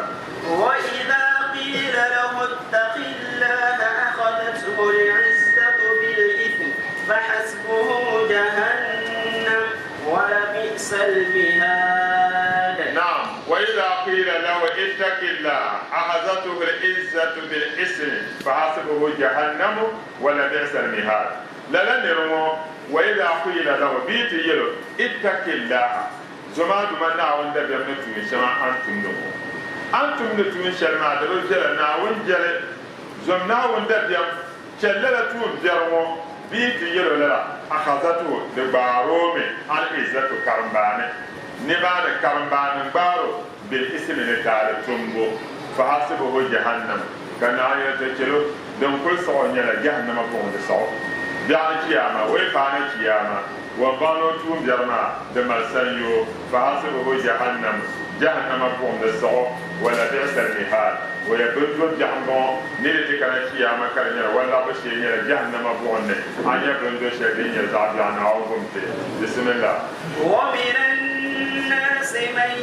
Speaker 3: وإذا قيل له اتق الله أخذته العزة بالإثم فحسبه جهنم ولبئس المهاد.
Speaker 2: نعم وإذا قيل له اتق الله أخذته العزة بالإثم فحسبه جهنم ولبئس المهاد. Lala niri ŋɔ وإذا قيل له bɛ yi ti yɛl o اتق الله zom a Duuma Naawuni dabiɛm ni tuun shɛŋa a ni tumdi ŋɔ. A ni tumdi tuun shɛli maa di bi viɛla, Naawuni jɛli. Zom Naawuni dabiɛm, chɛli lala tuun biɛri ŋɔ. Bɛ yi ti yɛl o lala, akhazatuhu, di gbaar o mi, al-izzatu, karimbaani. Nimaani karimbaani n-gbaar o, bil-ismi, ni taali tumbu. Fahasibuhu jahannam, ka Naawuni yɛli ti chɛl o, din kul siɣi o nyɛla jahannama buɣim di siɣi o. Biɛɣuni Chiyaama, o yi paai na Chiyaama, o ni baŋ ni o tuumbiɛri maa di mali sanyoo. Fahasibuhu jahannam, jahannama buɣim di siɣi o, walabi'sal mihaad, o ya bindo biɛɣu m-bɔŋɔ, ni di ti kana Chiyaama ka di nyɛla wallaɣibu shee nyɛla jahannama buɣim ni, a nya bindo shɛli din nyɛ zaɣ biɛɣu Naawuni gom ti. Bisimillah.
Speaker 3: ومن الناس من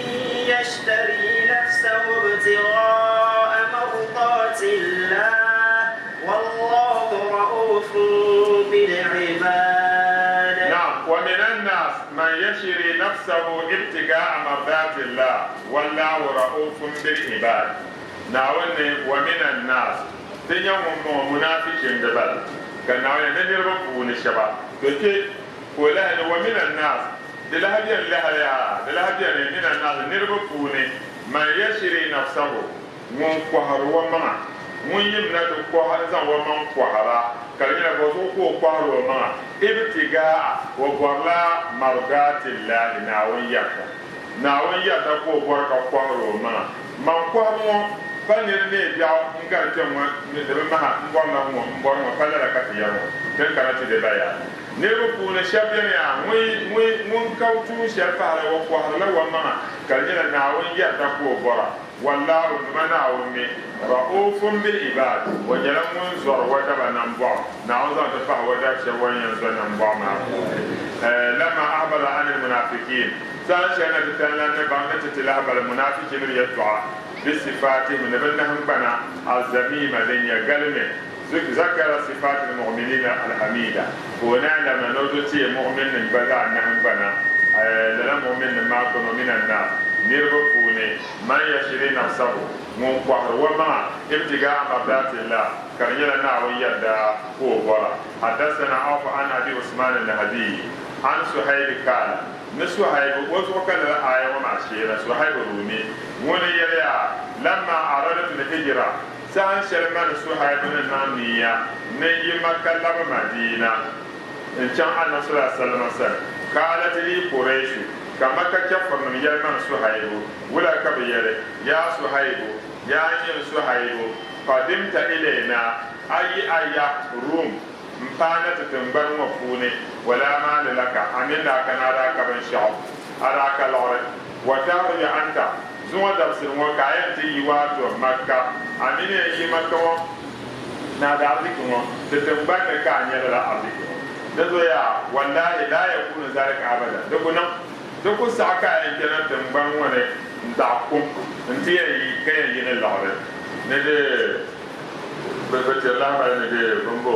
Speaker 3: يشتري نفسه ابتغاء مرضات الله والله رءوف بالعباد.
Speaker 2: نعم ومن الناس من يشري نفسه ابتغاء مرضات الله والله رءوف بالعباد. Naawuni ni ومن الناس ti nya ŋun bɔŋɔ munaafichi n-di bala ka Naawuni ni niriba puuni shɛba to kpe ka o lahi ni ومن الناس di lahi beni lahi yaa di lahi beni من الناس niriba puuni man yashiri nafsahu ŋun kɔhiri o maŋa ŋun yimina ti kɔhi n-zaŋ o maŋ kɔhira ka di nyɛla bɔzuɣu ka o kɔhiri o maŋa ibtigaa o bɔrila mardaatillahi Naawuni yarida Naawuni yarida ka o bɔri ka kɔhiri o maŋa maŋ kɔhibu ŋɔ pa niri neei biɛɣu n-gari kpe ŋɔ ni di bi maha m-bɔrila ŋ-ŋɔ m-bɔri ŋɔ pa lala ka ti yɛri ŋɔ din kana ti di bayaani niriba puuni shɛba beni yaa ŋun ka tuun shɛli pahila o kɔhirila o maŋa ka di nyɛla Naawuni yarida ka o bɔra. Wallaahu, Duuma Naawuni mi, Ra'uufun bil ibaad, o nyɛla ŋun zɔri o daba nambɔɣu, Naawuni zaŋ ti pahi o dab shɛba o ni yɛn zo nambɔɣu maa puuni. Lamma ahbara anil munaafiqiin, saha shɛli na ti tani lan ni baŋ ni ti ti lahibali munaafichinim yɛltɔɣa, bi sifaatihim, ni bɛ nahingbana, azzamiima, din nyɛ galimi, zakara sifaatil muɣuminiina alhamiida, ka o naan labina ni o ti teei muɣuminnim gba zaa nahingbana, lala muɣuminnim maa kono mina nnaas, niriba puuni, man yashiri nafsahu, ŋun kɔhiri o maŋa, ibtigaa mardatillah, ka di nyɛla Naawuni yɛdda ka o bɔra. Haddasana Awf an Abi Usman Nahdiyi an Suhaybi kaala, ni Suhaybu, o zuɣu ka lala aaya ŋɔ maa sheena, Suhaybu Rumi, ŋuni yɛliya, Lamma aradtu lhijra, Saha shɛli mani Suhaibu ni niŋ niya ni n yi Makka labi Madina n-chaŋ Annabi sallallahu alaihi wasallam sani, qaalat lii Quraishu, ka Makka chɛfurinim yɛli mani Suhaibu, wula ka bɛ yɛli, Yaa Suhaibu, yaa nyini Suhaibu, qadimta ilayna, a yi a ya, Rum, m-paai na ti tiŋgbani ŋɔ puuni, walaa maali laka, a mini daa kana a daa ka binshɛɣu, a daa ka liɣiri, wa tahruju anta, Zuŋɔ dabisili ŋɔ ka a yɛn ti yi waato Makka, a mi ni yɛn yi Makka ŋɔ ni a da arziki ŋɔ ti tiŋgbani ni ka a nya lala arziki ŋɔ. Di zuɣu yaa, wallahi laa yakunu zalika abadan, di ku niŋ, di ku saɣi ka a yɛn kpɛna tiŋgbani ŋɔ ni n-daɣi kum nti yɛn yi ka yɛn yi ni liɣiri ni di bɛ tiri lahibali ni di bimbo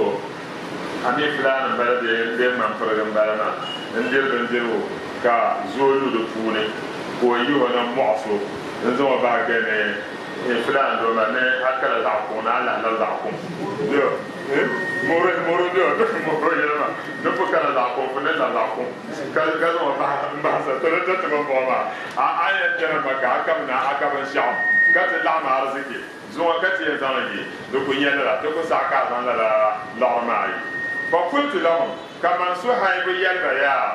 Speaker 2: a mi fulaani m-bala bee ŋmanpirigi m-bala maa n-diri bindirigu ka zooi lu di puuni ka o yih o na m-mɔɣis o n-zaŋ o bahi kpe ni fulaan doo maa ni a kala zaɣ kuŋ ni a lahila zaɣ kuŋ. Moro moro do moro yɛlima ni ku kana zaɣ kuŋ ni la zaɣ kuŋ ka ka zaŋ o bahi n bahi sa toli ti ti bin bɔŋɔ maa a a yɛn kpɛna Maka a kamina a ka binshɛɣu ka ti laɣim ariziki zuŋɔ ka ti yɛn zaŋ li yi di ku nyɛ lala ti ku saɣi ka a zaŋ lala liɣiri maa yi. Fa kultu lahum ka man Suhaibu yɛli ba yaa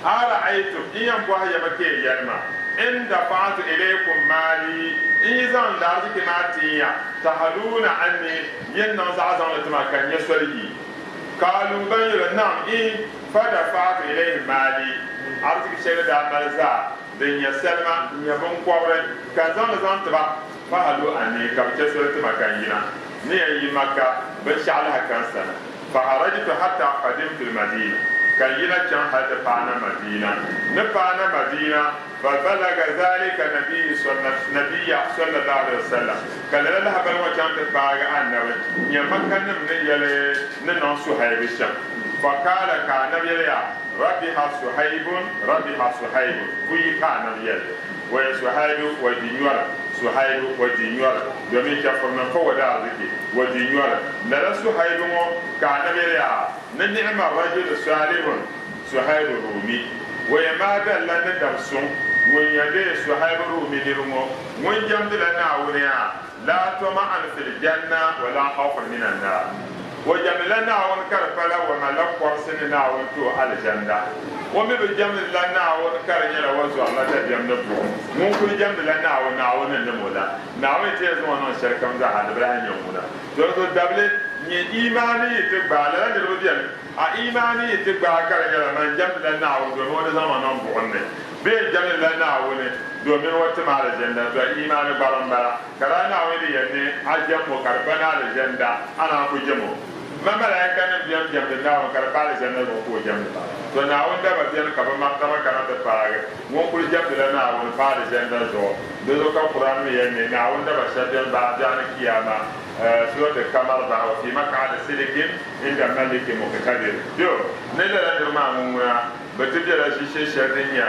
Speaker 2: Ara'aytum, n yɛn bɔhi ya mi ka yi yɛli ma, in dafa'tu ilaykum maali, n yi zaŋ n daariziki maa tin ya, tahaluuna anni, yin niŋ zaɣa zaŋ li ti ma ka n nya soli yi? Kaalu, ban yɛl o, Naam, iin, fadafa'tu ilayhim maali, ariziki shɛli ni daa mali zaa, din nyɛ salima n-nyɛ biŋkɔbiri, ka n zaŋ li zaŋ ti ba, fahalu anni, ka bɛ chɛ soli ti ma ka n yina. Ni yɛn yi Makka, binshɛɣu lahi ka n sani. Faharajtu hatta qadimtu al-Madina, ka n yina chaŋ hali ti paana Madina. Ni paana Madina, fa balaga zalika nabiyya sallallahu alayhi wa sallam, ka lala lahabali ŋɔ chaŋ ti paagi Annabi, n-nyɛ Makkanim ni yɛli ni niŋ Suhaibu shɛm. Fa kaala, ka Annabi yɛli ya, Rabiha Suhaibun, rabiha Suhaibun, buyi ka Annabi yɛli li. Waya Suhaibu wa di nyɔri, Suhaibu wa di nyɔri, domin chɛfurinim fa wa daariziki wa di nyɔri. Lala Suhaibu ŋɔ ka Annabi yɛli yaa, Ni ni'ima rajulu salihun Suhaibu Rumi. Waya maa dalila ni dab suŋ ŋun yɛn leei Suhaibu Rumi niri ŋɔ, ŋun jɛmdila Naawuni yaa, laa toma'an fil janna wa laa khawfan minan naar. O jɛmdila Naawuni ka di pala o malila kɔrisi ni Naawuni ti o alizanda. O mi bi jɛmdila Naawuni ka di nyɛla o zɔrila dabiɛm ni buɣim. Ŋun kuli jɛmdila Naawuni, Naawuni ni nim o la. Naawuni ti yɛn zaŋ o niŋ shɛlikam zaa ha, di bi lahi nyɛ ŋuna. Dinzuɣu dabili nyɛ imaani yi ti gbaai lala niriba beni. A imaani yi ti gbaai ka di nyɛla man jɛmdila Naawuni domin o di zaŋ ma niŋ buɣim ni bee n jɛmdila Naawuni domin o ti ma alizanda, to a imaani gbariŋ m-bala. Ka daa Naawuni di yɛli ni a jɛm o ka di pa ni alizanda, a naan ku jɛm o. Ma malaikanim bɛn jɛmdi Naawuni ka di pa alizanda zuɣu ka o jɛmdi ba. To Naawuni daba beni ka bɛ martaba kana ti paagi ŋun kuli jɛmdila Naawuni pa alizanda zuɣu. Di zuɣu ka Kur'an mi yɛli ni Naawuni daba shɛba beni baai biɛɣuni Kiyama, Surat Al-Qamar bahi wa fi maq'adi sidikin inda malikin muqtadir. Yo! Ni lala niriba maa ŋun ŋuna bɛ ti bela ʒiishee shɛli din nyɛ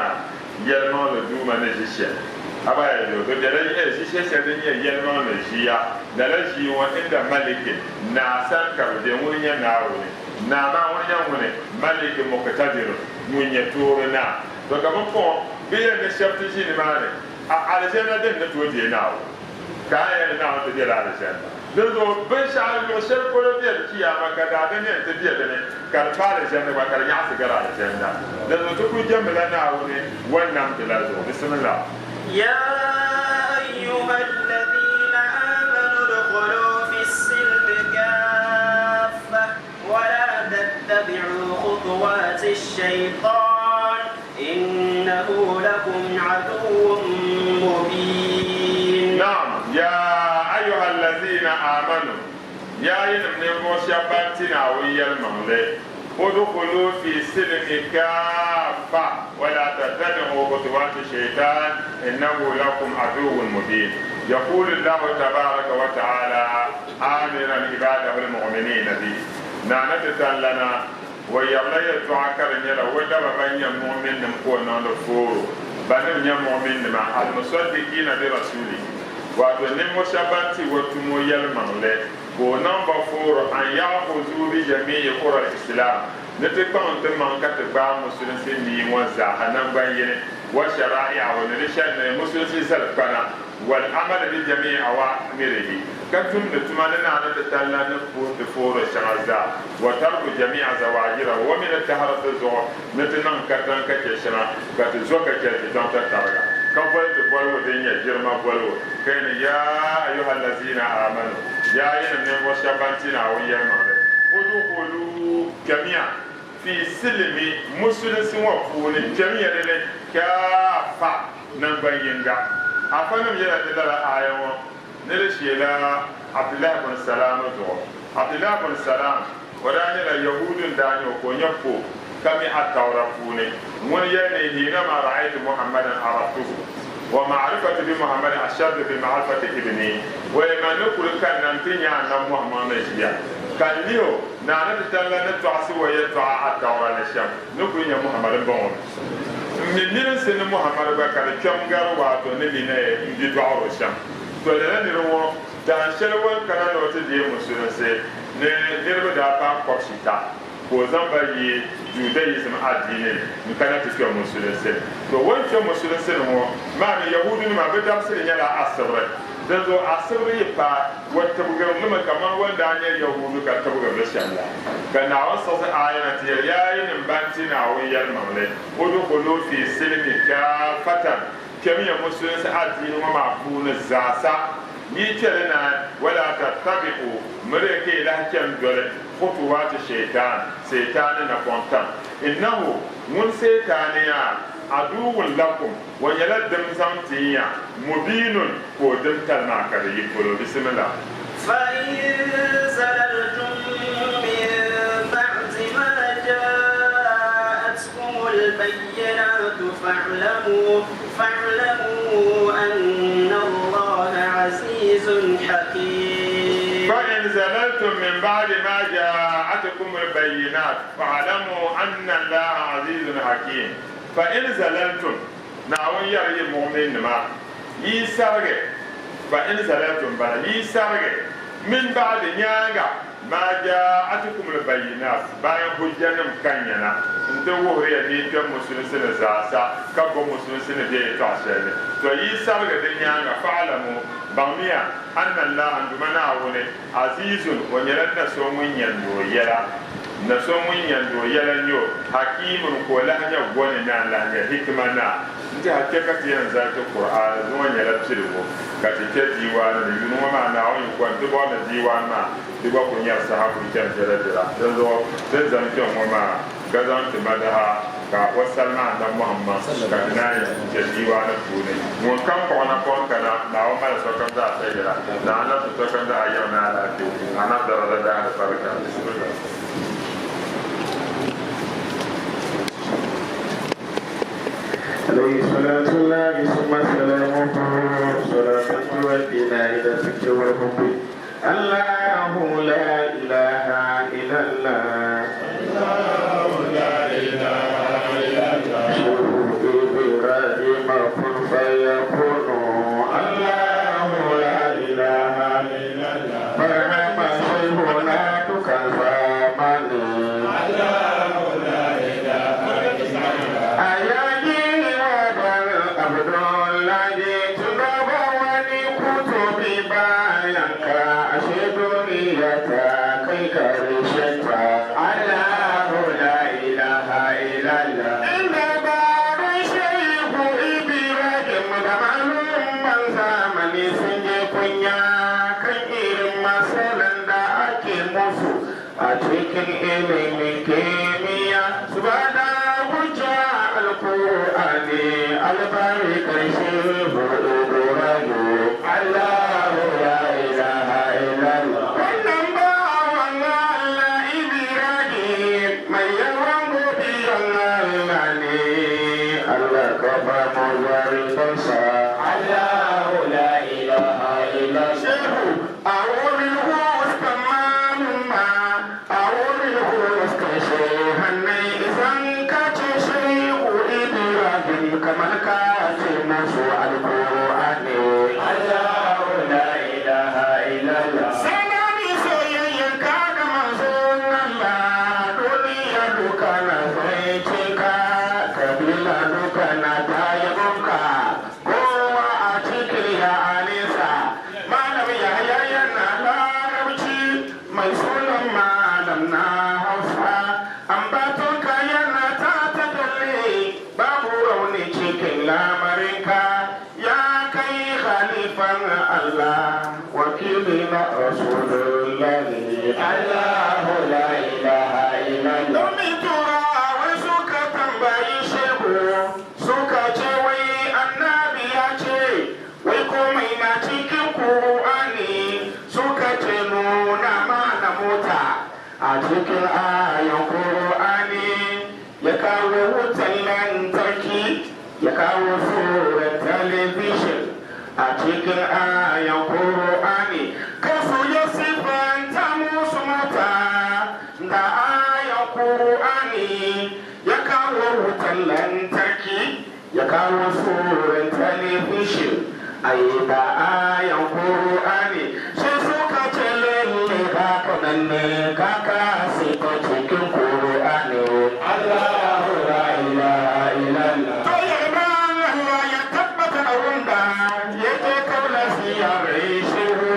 Speaker 2: yɛlimaŋli Duuma ni ʒi shɛli. Abaya yo! Bɛ bela ʒiishee shɛli din nyɛ yɛlimaŋli ʒiya. Lala ʒii ŋɔ inda malikin, naa sani ka bɛ be, ŋuni nyɛ Naawuni. Naa maa ŋuni nyɛ ŋuni? Malikin muqtadir, ŋun nyɛ toori naa. To ka bɛ puɣi bɛ yɛli ni shɛba ti ʒi nimaani, A Alizanda din ni tooi deei Naawuni, ka a yɛli ni Naawuni ti bela Alizanda. Dinzuɣu binshɛɣu luɣ shɛli polo bɛ di Chiyaama ka daadam yɛn ti be di ni, ka di paai Alizanda gba, ka di nyaɣisi gari Alizanda. Dinzuɣu ti kul jɛmmila Naawuni o ni namdi la zuɣu. Bisimillah.
Speaker 3: Ya ayyuha alladhina amanu udkhulu fi s-silmi kaaffa wa la tattabi'u khutuwati ash-shaytan innahu lakum aduwwun mubin.
Speaker 2: Naam, ya ayyuha allazina amanu, yaa yinim ninvuɣ shɛba ban ti Naawuni yɛlimaŋli, udkhulu fi silmi kaaffa wa la tattabi'u khutuwati shaytan innahu lakum aduwwun mubin. Yaqulu Allahu tabaraka wa ta'ala amiran ibadahu al-mu'minina bi Naana ti tallana O yɛrila yɛltɔɣa ka di nyɛla o daba ban nyɛ muɣuminnim ka o niŋdi fooro bannim nyɛ muɣuminnima, al-musaddiqiina bi rasuulihi, wato ninvuɣ shɛba ban ti o tumo yɛlimaŋli ka o niŋ ba fooro an ya'khuzuu bi jamii'i ura al-islaam, ni ti kpaŋ ti maŋ ka ti gbaai musulinsi mii ŋɔ zaaha nangban yini, wa shara'i'ahu, ni di shɛli ni musulinsi zalikpana. Wal amali bi jami'i awamirihi, ka tumdi tuma ni naani ti talla ni puhi ti foori shɛŋa zaa, wa tarku jami'a zawajirahu, o mi ni tahiri ti zuɣu ni ti niŋ katiŋ ka chɛ shɛŋa, ka ti zo ka chɛli ti chaŋ tatariga, ka boli ti boligu din nyɛ jilima boligu, ka yɛli, Yaa ayuha allazina amanu, yaa yinim ninvuɣ shɛba ban ti Naawuni yɛlimaŋli, udkhulu, kpɛmiya, fi silimi, musulinsi ŋɔ puuni, kpɛmiya di ni, kaafa. Nangban yinga. Afanim yɛla ni lala aaya ŋɔ ni di sheela Abdullahi bun Salaam zuɣu. Abdullahi bun Salaam, o daa nyɛla Yahuudu n-daa nyɛ o ka o nyɛ pope ka mi Attaura puuni. Ŋuni yɛli ni hiinama ra'aytu Muhammadan araftuhu wa ma'rifatu bi Muhammadin ashaddu bi ma'rifati ibni. O yɛli man ni kuli kanna nti nya Annabi Muhammad ni ʒiya ka n lihi o ni a ni ti talla ni tɔɣisi o yɛltɔɣa Attaura ni shɛm ni kuli nya Muhammad m-bɔŋɔ mi. M mi milinsi ni Muhammad gba ka di kpɛm gari waato ni mi ni m bidɔɣiro shɛm. To lala niri ŋɔ. Dahin shɛli o ni kana ni o ti deei musulinsi ni niriba daa paai kɔbishita ka o zaŋ ba yi Judaism adiini ni n-kana ti kpe musulinsi ni. To o ni kpe musulinsi ni ŋɔ maa ni Yahuudunima bɛ dabisili nyɛla Asibiri. Dinzuɣu Asibiri yi paai, o tibigiri li mi kaman o ni daa nyɛ Yahuudu ka tibigiri li shɛm la. Ka Naawuni siɣisi aaya na ti yɛli, Yaa yinim ban ti Naawuni yɛlimaŋli, Udkhulu fi silmi kaafatan, Kpɛmiya musulinsi adiini ŋɔ maa puuni zaasa, yi kpe li naai, wala tattabi'u, miriya ka yi lahi chani doli, khutuwaati shaitan, Seetaani napɔŋ tam. Innahu, ŋun Seetaani yaa, aduwwun lakum, o nyɛla dim zaŋ tin ya, mubiinun, ka o dim tali maa ka di yi polo. Bisimillah.
Speaker 3: فَإِن زَلَلْتُم مِّن بَعْدِ مَا جَاءَتْكُمُ الْبَيِّنَاتُ فَاعْلَمُوا أَنَّ اللَّهَ عَزِيزٌ حَكِيمٌ.
Speaker 2: فَإِن زَلَلْتُم مِّن بَعْدِ مَا جَاءَتْكُمُ الْبَيِّنَاتُ فَاعْلَمُوا أَنَّ اللَّهَ عَزِيزٌ حَكِيمٌ. فَإِن زَلَلْتُم, Naawuni yɛri yi muɣminnima, yi sarigi, فَإِن زَلَلْتُم bala, yi sarigi, min ba'di nyaaŋa, maa jaa'atikumul bayyinaat, bayan hujjanim kanya na n-ti wuhiri ya ni yi kpe Musulinsi ni zaasa ka bo Musulinsi ni be yɛltɔɣa shɛli ni. Tɔ! Yi sarigi di nyaaŋa, fa'alamu, baŋmiya, anna Allaha, n Duuma Naawuni, Aziizun, o nyɛla na so ŋun nyɛndi o yɛla, na so ŋun nyɛndi o yɛla n-nyɛ o, Hakiimun, ka o lahi nyɛ goni naa n-lahi nyɛ hikima naa. N-tɛha kpe ka ti yɛn zali ti Kur'aani zuŋɔ nyɛla piligu ka ti kpe diiwaani ni. Yuuni ŋɔ maa Naawuni yi kɔŋ ti bɔri ni diiwaani maa di gba kuli nyari saha kuli chani viɛla viɛla. Dinzuɣu ti ni zani kpe ŋɔ maa ka zaŋ ti madaha ka o salima Annabi Muhammad ka ti naan yɛn kpe diiwaani puuni. Ŋun kam kpuɣi napɔŋ kana, Naawuni mali sokam zaa sayira. Naawuni labisi sokam zaa yiŋ ni alaafee. Annabi daraja dahi barika. Bismillah.
Speaker 1: عليه صلاة الله ثم سلامه صلاة تؤدينا إلى الذكر والحب الله لا إله إلا الله الله لا إله إلا الله إبراهيم كن فيكون الله لا إله إلا الله فرحم شيخنا تكفى الله لا إله إلا الله A cikin ilimin kimiyya su ba da hujja alkur'ani albarkar shehu ibrahim Allahu la ilaha illallah wannan bawan Allah Ibrahim mai yawan godiyan Allah ne Allah ka ba mu zarifansa Allahu la ilaha illallah shehu a wurin huskan malumma a wurin huskan shehannai idan ka ce shehu Ibrahim kamar ka ce musu alkur'ani Allahu la ilaha illallah sanani soyayyen ka da manzon Allah duniya duka na zai ka kabila duka na ta yabonka kowa a cikin ya alisa malam yahya yana larabci mai sunan malam na hausa ambatonka yana ta tajalli babu rauni cikin lamarinka ya kai khalifan Allah wakili na rasulullahi Allahu la ilaha illallah domin turawa suka tambayi shehu suka ce wai annabi ya ce wai komai na cikin Kur'ani suka ce nuna mana mota a cikin ayan Kur'ani ya kawo wutan lantarki ya kawo surar talabishin a cikin ayan Kur'ani kasu ya siffanta musu mota da ayan Kur'ani ya kawo wutan lantarki ya kawo surar talabishin ai da ayan Kur'ani.
Speaker 4: Ninni ka kasi ta cikin Qur'ani. Allahu la ilaha illallah. To yarda Allah ya tabbata a wanda ya je kaula ziyarar shehu,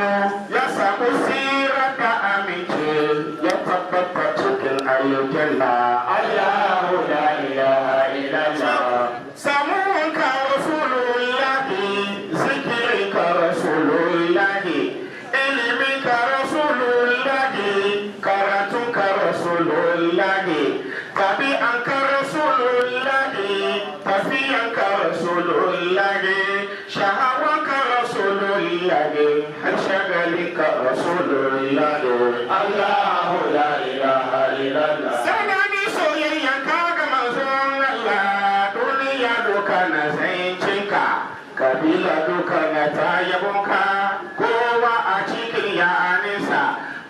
Speaker 4: ya samu sirar da aminci, ya tabbata cikin aljanna. Allahu la ilaha illallah. Samuwanka Rasulullahi, zikirinka Rasulullahi, iliminka Rasulullahi, karatunka Rasulullahi, tabi'anka Rasulullahi, tafiyanka Rasulullahi, shahawanka Rasulullahi, har shagalinka Rasulullahi. Allahu la ilaha illallah. Sanani soyayyanka ga manzon Allah, duniya duka na zancinka, kabila duka na ta yabonka, kowa a cikin yaninsa.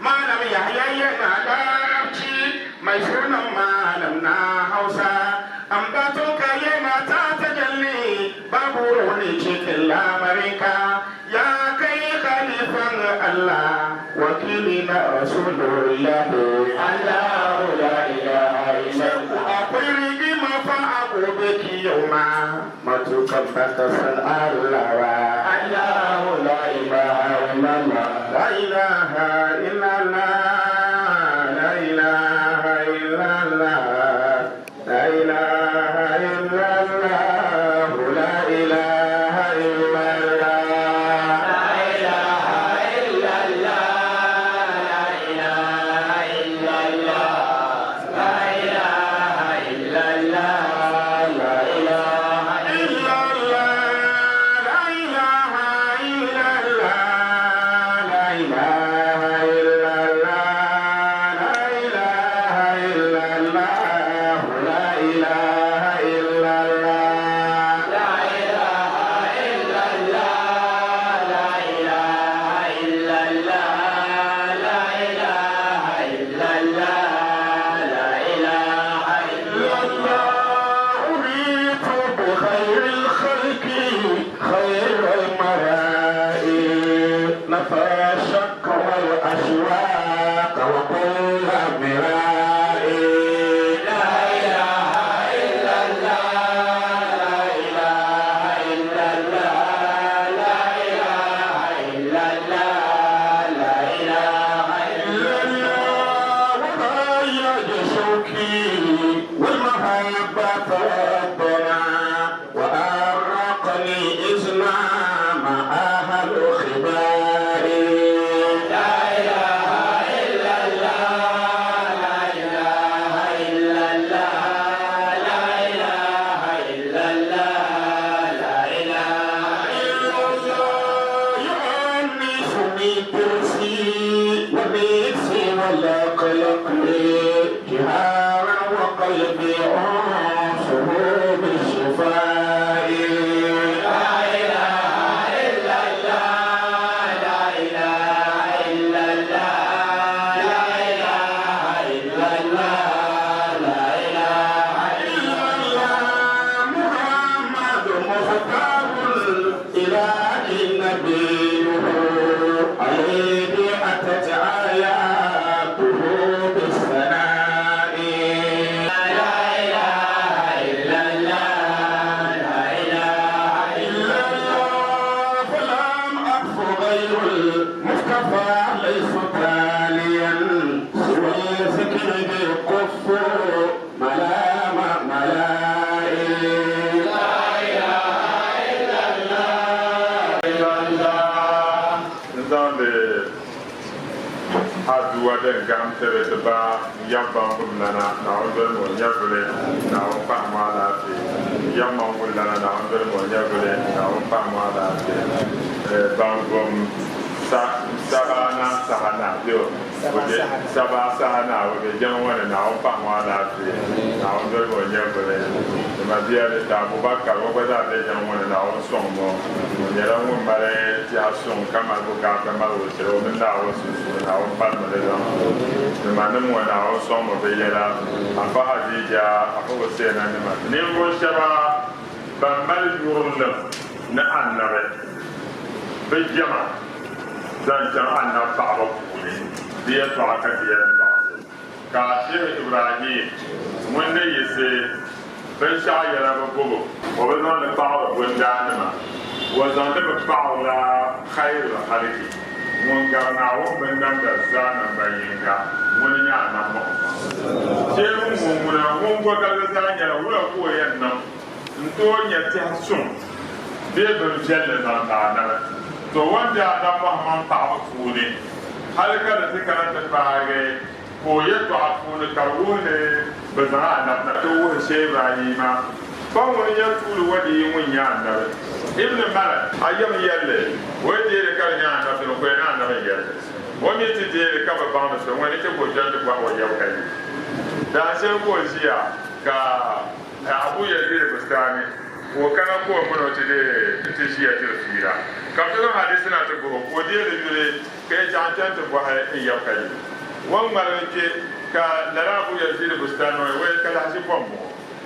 Speaker 4: Malam Yahya yana Larabci, mai sunan malam na Hausa, ambatonka yana ta tajalli, babu wani cikin lamarinka, ya kai khalifan Allah, wakili na Rasulullahi. Allahu la ilaha illallah. Akwai rigima fa a gobe kiyama, matukan baka san Allah ba. Allahu la ilaha illallah. La ilaha illallah. La ilaha illallah. La ilaha illallah. La ilaha illallah.
Speaker 3: La ilaha illallah, la ilaha illallah, la ilaha illallah,
Speaker 4: La ilaha illallah. La ilaha illallah. La ilaha illallah. La ilaha illallah. La ilaha illallah.
Speaker 3: La ilaha illallah, la ilaha illallah, la ilaha illallah, la ilaha illallah.
Speaker 4: أريد بخير الخلق خير المرائي، نفى الشك والأشواق وكل مرائي.
Speaker 3: لا إله إلا الله، لا إله إلا الله، لا إله إلا الله، لا إله إلا
Speaker 4: الله وهيج شوقي والمحبة ربنا، وأرقني إذنا مع أهل خباري.
Speaker 3: لا إله إلا الله، لا إله إلا الله، لا إله إلا الله، لا إله
Speaker 4: إلا الله يؤنسني ترسي ونفسي ولا قلقي جهارا، وقلبي أنصه بالشفاء.
Speaker 3: لا إله إلا الله، لا إله إلا الله، لا إله إلا الله، لا إله
Speaker 4: إلا الله محمد مختار الإله نبيه، عليه أتت آياته بالثناء.
Speaker 3: لا إله إلا الله، لا إله
Speaker 4: إلا الله، فلم أخف غير المصطفى، ليس تاليا سوى الذكر بالكف ملام ملائي.
Speaker 3: لا إله إلا الله.
Speaker 2: N zaŋdi aduwa din gaham tiri ti ba yab baŋkum lana, Naawuni doli ma o nyɛvuli, Naawuni paɣa mu alaafee. Yab maŋgul lana, Naawuni doli ma o nyɛvuli, Naawuni paɣa mu alaafee. Baŋkum saba na saha na bɛ o saba saha na o bɛ jɛma ŋɔ ni, Naawuni paɣa mu alaafee, Naawuni doli ma o nyɛvuli. Ti bia ni ta Abubakar, o gba zaa bɛ jɛma ŋɔ ni, Naawuni sɔŋ mo, o nyɛla ŋun mali tɛha suŋ ka mali bukaata mali o shɛli o mini Naawuni sunsuuni, Naawuni palimi di zaŋ nimanim ŋɔ, Naawuni sɔŋ mo bɛ yɛla. Afa Hadija, Afa Hussein nima, ninvuɣu shɛba ban mali yurilim ni Annabi bi jɛma zaŋ chaŋ Annabi paɣaba puuni. Di yɛltɔɣa ka ti yɛn tɔɣisi, ka Shehu Ibrahim ŋun ni yiɣisi binshɛɣu yɛla bi bobo, o bi zaŋdi paɣiri bundaannima, o zaŋdi mi paɣirila khairul khaliki, ŋun gari Naawuni binnamda zaa namba yiŋga, ŋuni n-nyɛ Annabi Muhammad. Shehu ŋun ŋuna ŋun gɔgaligi zaa nyɛla wula ka o yɛn niŋ n-tooi nya tɛha suŋ bee bin viɛlli zaŋ ti Annabi? To o ni be Annabi Muhammad paɣibu puuni hali ka di ti kana ti paagi ka o yɛtɔɣa puuni ka di wuhi ni bɛ zaŋ Annabi na ti wuhi Sheikh Ibrahima pa ŋuni nyɛ tuuli walii ŋun nyɛ Annabi Ibn Malik. A yɛm yɛlli, o yi deei li ka di nyɛ Annabi dini ka o yɛn ni Annabi n-yɛli li. O mi ti deei li ka bi baŋdi so ŋuni chɛ ka o chani ti bɔhi o yɛbu ka yi. Daanshɛli ka o ʒiya ka Abu Yazid Bustami ka o kana ka o mini o ti deei nti ʒiya diri fiila. Ka bɛ ti zaŋ hadisi na ti guhi o ka o deei li yuli ka yi chaŋ chani ti bɔhi n yab ka yi. O ni ŋmaligi kpe ka lala Abu Yazid Bustami ŋɔ wai ka lahiʒi kom bɔŋɔ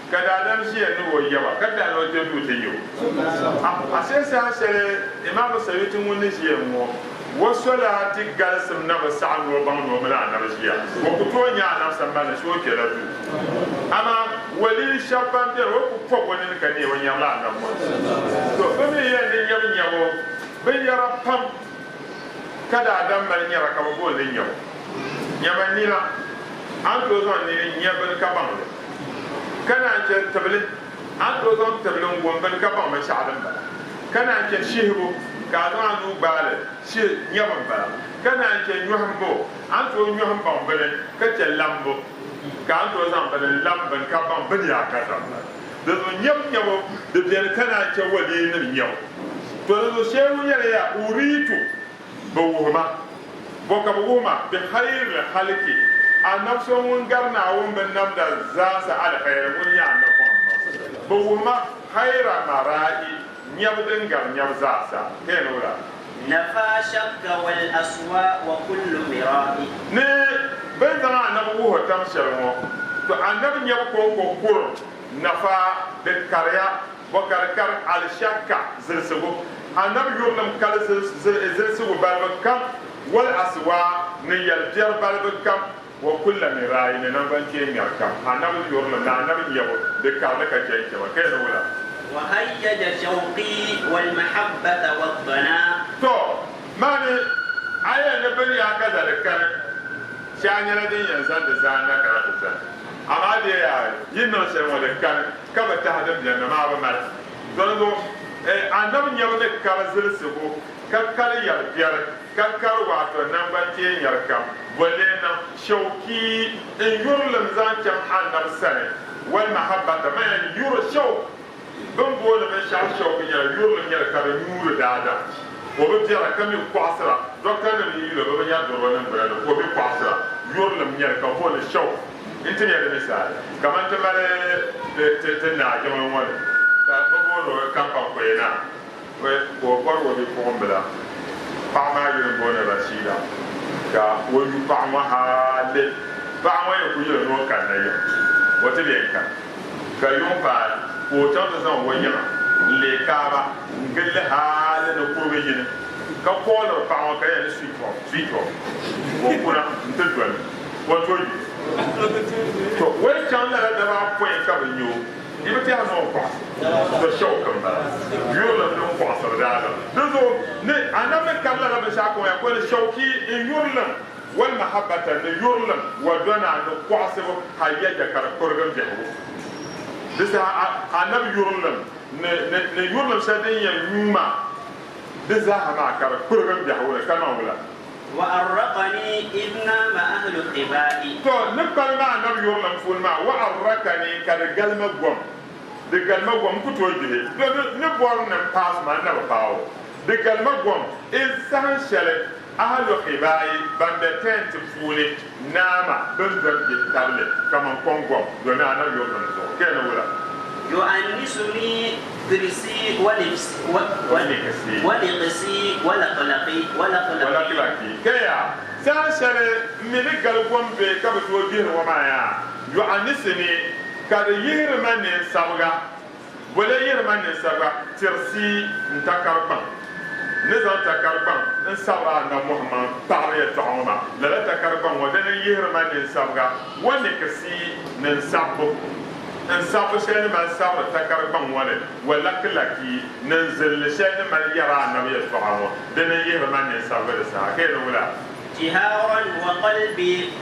Speaker 2: ka daadam ʒiya ni o yaba ka daa ni o kpe duu ti nya o. Ashe saha shɛli Imam Sayuti ŋun ni ʒiya ŋɔ o sola ti galisim na bi saɣi ni o baŋ ni o mini Anabi ʒiya. O ku tooi nya Anabi sambani ni shee o kpela duu. Amaa waliyi shɛba ban beni o ku pɔbi o nini ka neei o nyarila Anabi Muhammad. To bɛ mi yɛn ni nyabu nyabu binyɛra pam ka daadam mali nyara ka bɛ booni li nyabu. Nyama nina, a ni tooi zaŋ nini nya bini ka baŋ li, ka naan chɛ tibili, a ni tooi zaŋ tibili n-wum bini ka baŋ binshɛɣu din bala, ka naan chɛ shihibu ka a zaŋ a nuu gbaai li shihi nyabu m-bala, ka naan chɛ nyɔhimbu, a ni tooi nyɔhim baŋ bini ka chɛ lambu. Ka a ni tooi zaŋ bini n-lam bini ka baŋ bini yaa ka zaŋ ba. Di zuɣu nyabu nyabu di beni ka naan chɛ waliinim nyabu. To di zuɣu shee ŋun yɛli ya, Uriitu, bɛ wuhi ma. Bɔ ka bɛ wuhi ma? Bi khayril khaliki, Annabi so ŋun gari Naawuni binnamda zaasa alkhairi ŋun nyɛ Annabi Muhammad. Bɛ wuhi ma khayra mara'i, nyabu din gari nyabu zaasa. Ka yɛli wula?
Speaker 3: Nafa shakka wal aswa wa kullu mira'i.
Speaker 2: Ni bɛ ni zaŋ Annabi wuhi o tam shɛli ŋɔ, to Annabi nyabu kɔŋko kurim nafa di kariya bɔ ka di kari al-shakka zilisigu, Annabi yurilim kali zilisigu balibu kam, wal aswa ni yɛl biɛri balibu kam, wa kulla mira'i ni naŋgbankpeen ŋmɛri kam, Annabi yurilim ni Annabi nyabu di karili ka chɛ n-chɛ ba, ka yɛli wula?
Speaker 3: Wa hayyaja shawqi wal mahabbata wad dana.
Speaker 2: To, maani a yɛli ni bini yaa ka zali kani, shɛli nyɛla din yɛn zani di zaa na kana ti zani. Amaa di yaa yi niŋ shɛli ŋɔ di kani ka bi tahi din beni na maa bi mali. Dɔni zuɣu Annabi nyabu ni kari zilisigu ka kali yɛli biɛri ka kari waato naŋgbankpeen yɛri kam, bɔlee niŋ shawki n yurilim zaŋ chaŋ Annabi sani wal mahabbata man yɛn yuri shawk Bɛ ni booni binshɛɣu shawki nyɛla yurilim nyɛli ka di nyuuri daadam. O bi biɛra ka mi kɔɣisira. Dɔktanim yi yuli o bɛ bi nya dɔro niŋgbuna ni ka o mi kɔɣisira. Yurilim nyɛli ka bɛ booni shawk. N ti nya di misali kaman ti mali ti naa jiŋli ŋɔ ni ka bɛ booni o Kampaŋkoya Naa ka o bɔri o bipuɣimbila. Paɣa maa yuli m-booni Rashida ka o yu paɣa ŋɔ hali paɣa ŋɔ yi kuli yɛli ni o kanna yiŋ o ti lee kani. Ka yuŋ paai ka o chaŋ ti zaŋ o yiŋa n-leei Kaaba n-gili li hali ni kurigu yini, ka kooliri paɣa ŋɔ ka yɛli ni switch off, switch off, ka o kuna nti doli o n-tooi yu. To o yi chaŋ lala daba apɔin ka bi nya o, yi bi tɛhi ni o kɔɣisi to shawk m-bala, yurilim din kɔɣisiri daadam. Dinzuɣu ni Anabi ni kari lala binshɛɣu kam ya ka o ni shawki n-yurilim Wal mahabbata, ni yurilim, wa dɔna, ni kɔɣisibu, hayyaja, ka di kurigim biɛhigu. Di saha Anabi yurilim, ni, ni, ni yurilim shɛli din yɛn nyuui maa, di zaaha maa ka di kurigim biɛhigu ni, ka niŋ wula?
Speaker 3: Wa arrakani idh naama ahlu khiba'i.
Speaker 2: Tɔ! Ni kpali maa Anabi yurilim puuni maa, wa arrakani, ka di galima gom, di galima gom, n ku tooi gbihi, domi ni bɔri ni m paai so maa, n na bi paai o, di galima gom, idh saha shɛli Ahlu Khibaai ban be tɛnti puuni naama bɛ ni doli bihi tabili kaman kɔŋgɔm domi Anabi yurilim zuɣu. Ka ni wula?
Speaker 3: Yu'annisuni tirsi wa liqsi wa laqlaqi wa laqlaqi.
Speaker 2: Ka yaa, saha shɛli m mi ni galigom be ka bɛ tooi gbihiri ŋɔ maa yaa, yu'annisuni, ka di yihiri ma neensabiga, bole yihiri ma neensabiga, tirsi, n takari kpaŋ. N ni zaŋ takari gbaŋ n-sabiri Annabi Muhammad paɣiri yɛltɔɣa ŋɔ maa. Lala takari gbaŋ ŋɔ dini n-yihiri ma ninsabiga wa nikisi ni n sabbu. N sabbu shɛli ni mali sabiri takari gbaŋ ŋɔ ni wa lakilaki ni n zilli shɛli ni mali yɛri Annabi yɛltɔɣa ŋɔ dini n-yihiri ma ninsabiga di saha ka yɛli wula?
Speaker 3: Jihaaran wa qalbi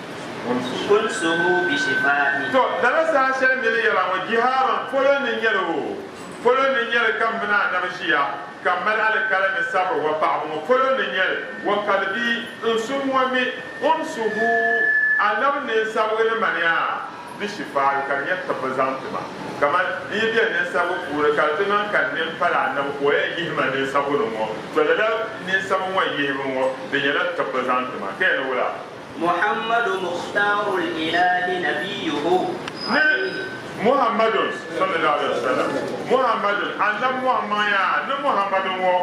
Speaker 3: unsuhu bi shifaa'i.
Speaker 2: To, lala saha shɛli mi ni yɛla ŋɔ jihaaran polo ni nyɛli o polo ni nyɛli ka m mini Annabi ʒiya ka m mali alikalimi sabiri wa paɣibu ŋɔ polo ni nyɛli wa qalbi n suhu ŋɔ mi unsuhu Annabi ninsabigi ni mani a bi shifaa'i ka di nyɛ tibbu zaŋ ti ma. Kaman n yi be ninsabigu puuni ka di ti niŋ ka n nini pali Annabi ka o yɛn yihi ma ninsabigu ni ŋɔ, to lala ninsabigu ŋɔ yihibu ŋɔ di nyɛla tibbu zaŋ ti ma. Ka yɛn ni wula?
Speaker 3: Muhammadu Mukhtaarul Ilahi Nabiyuhu
Speaker 2: Ni
Speaker 3: alayhi.
Speaker 2: Muhammadun, sallallahu alayhi wa sallam, Muhammadun, Annabi Muhammad yaa, ni Muhammadu ŋɔ,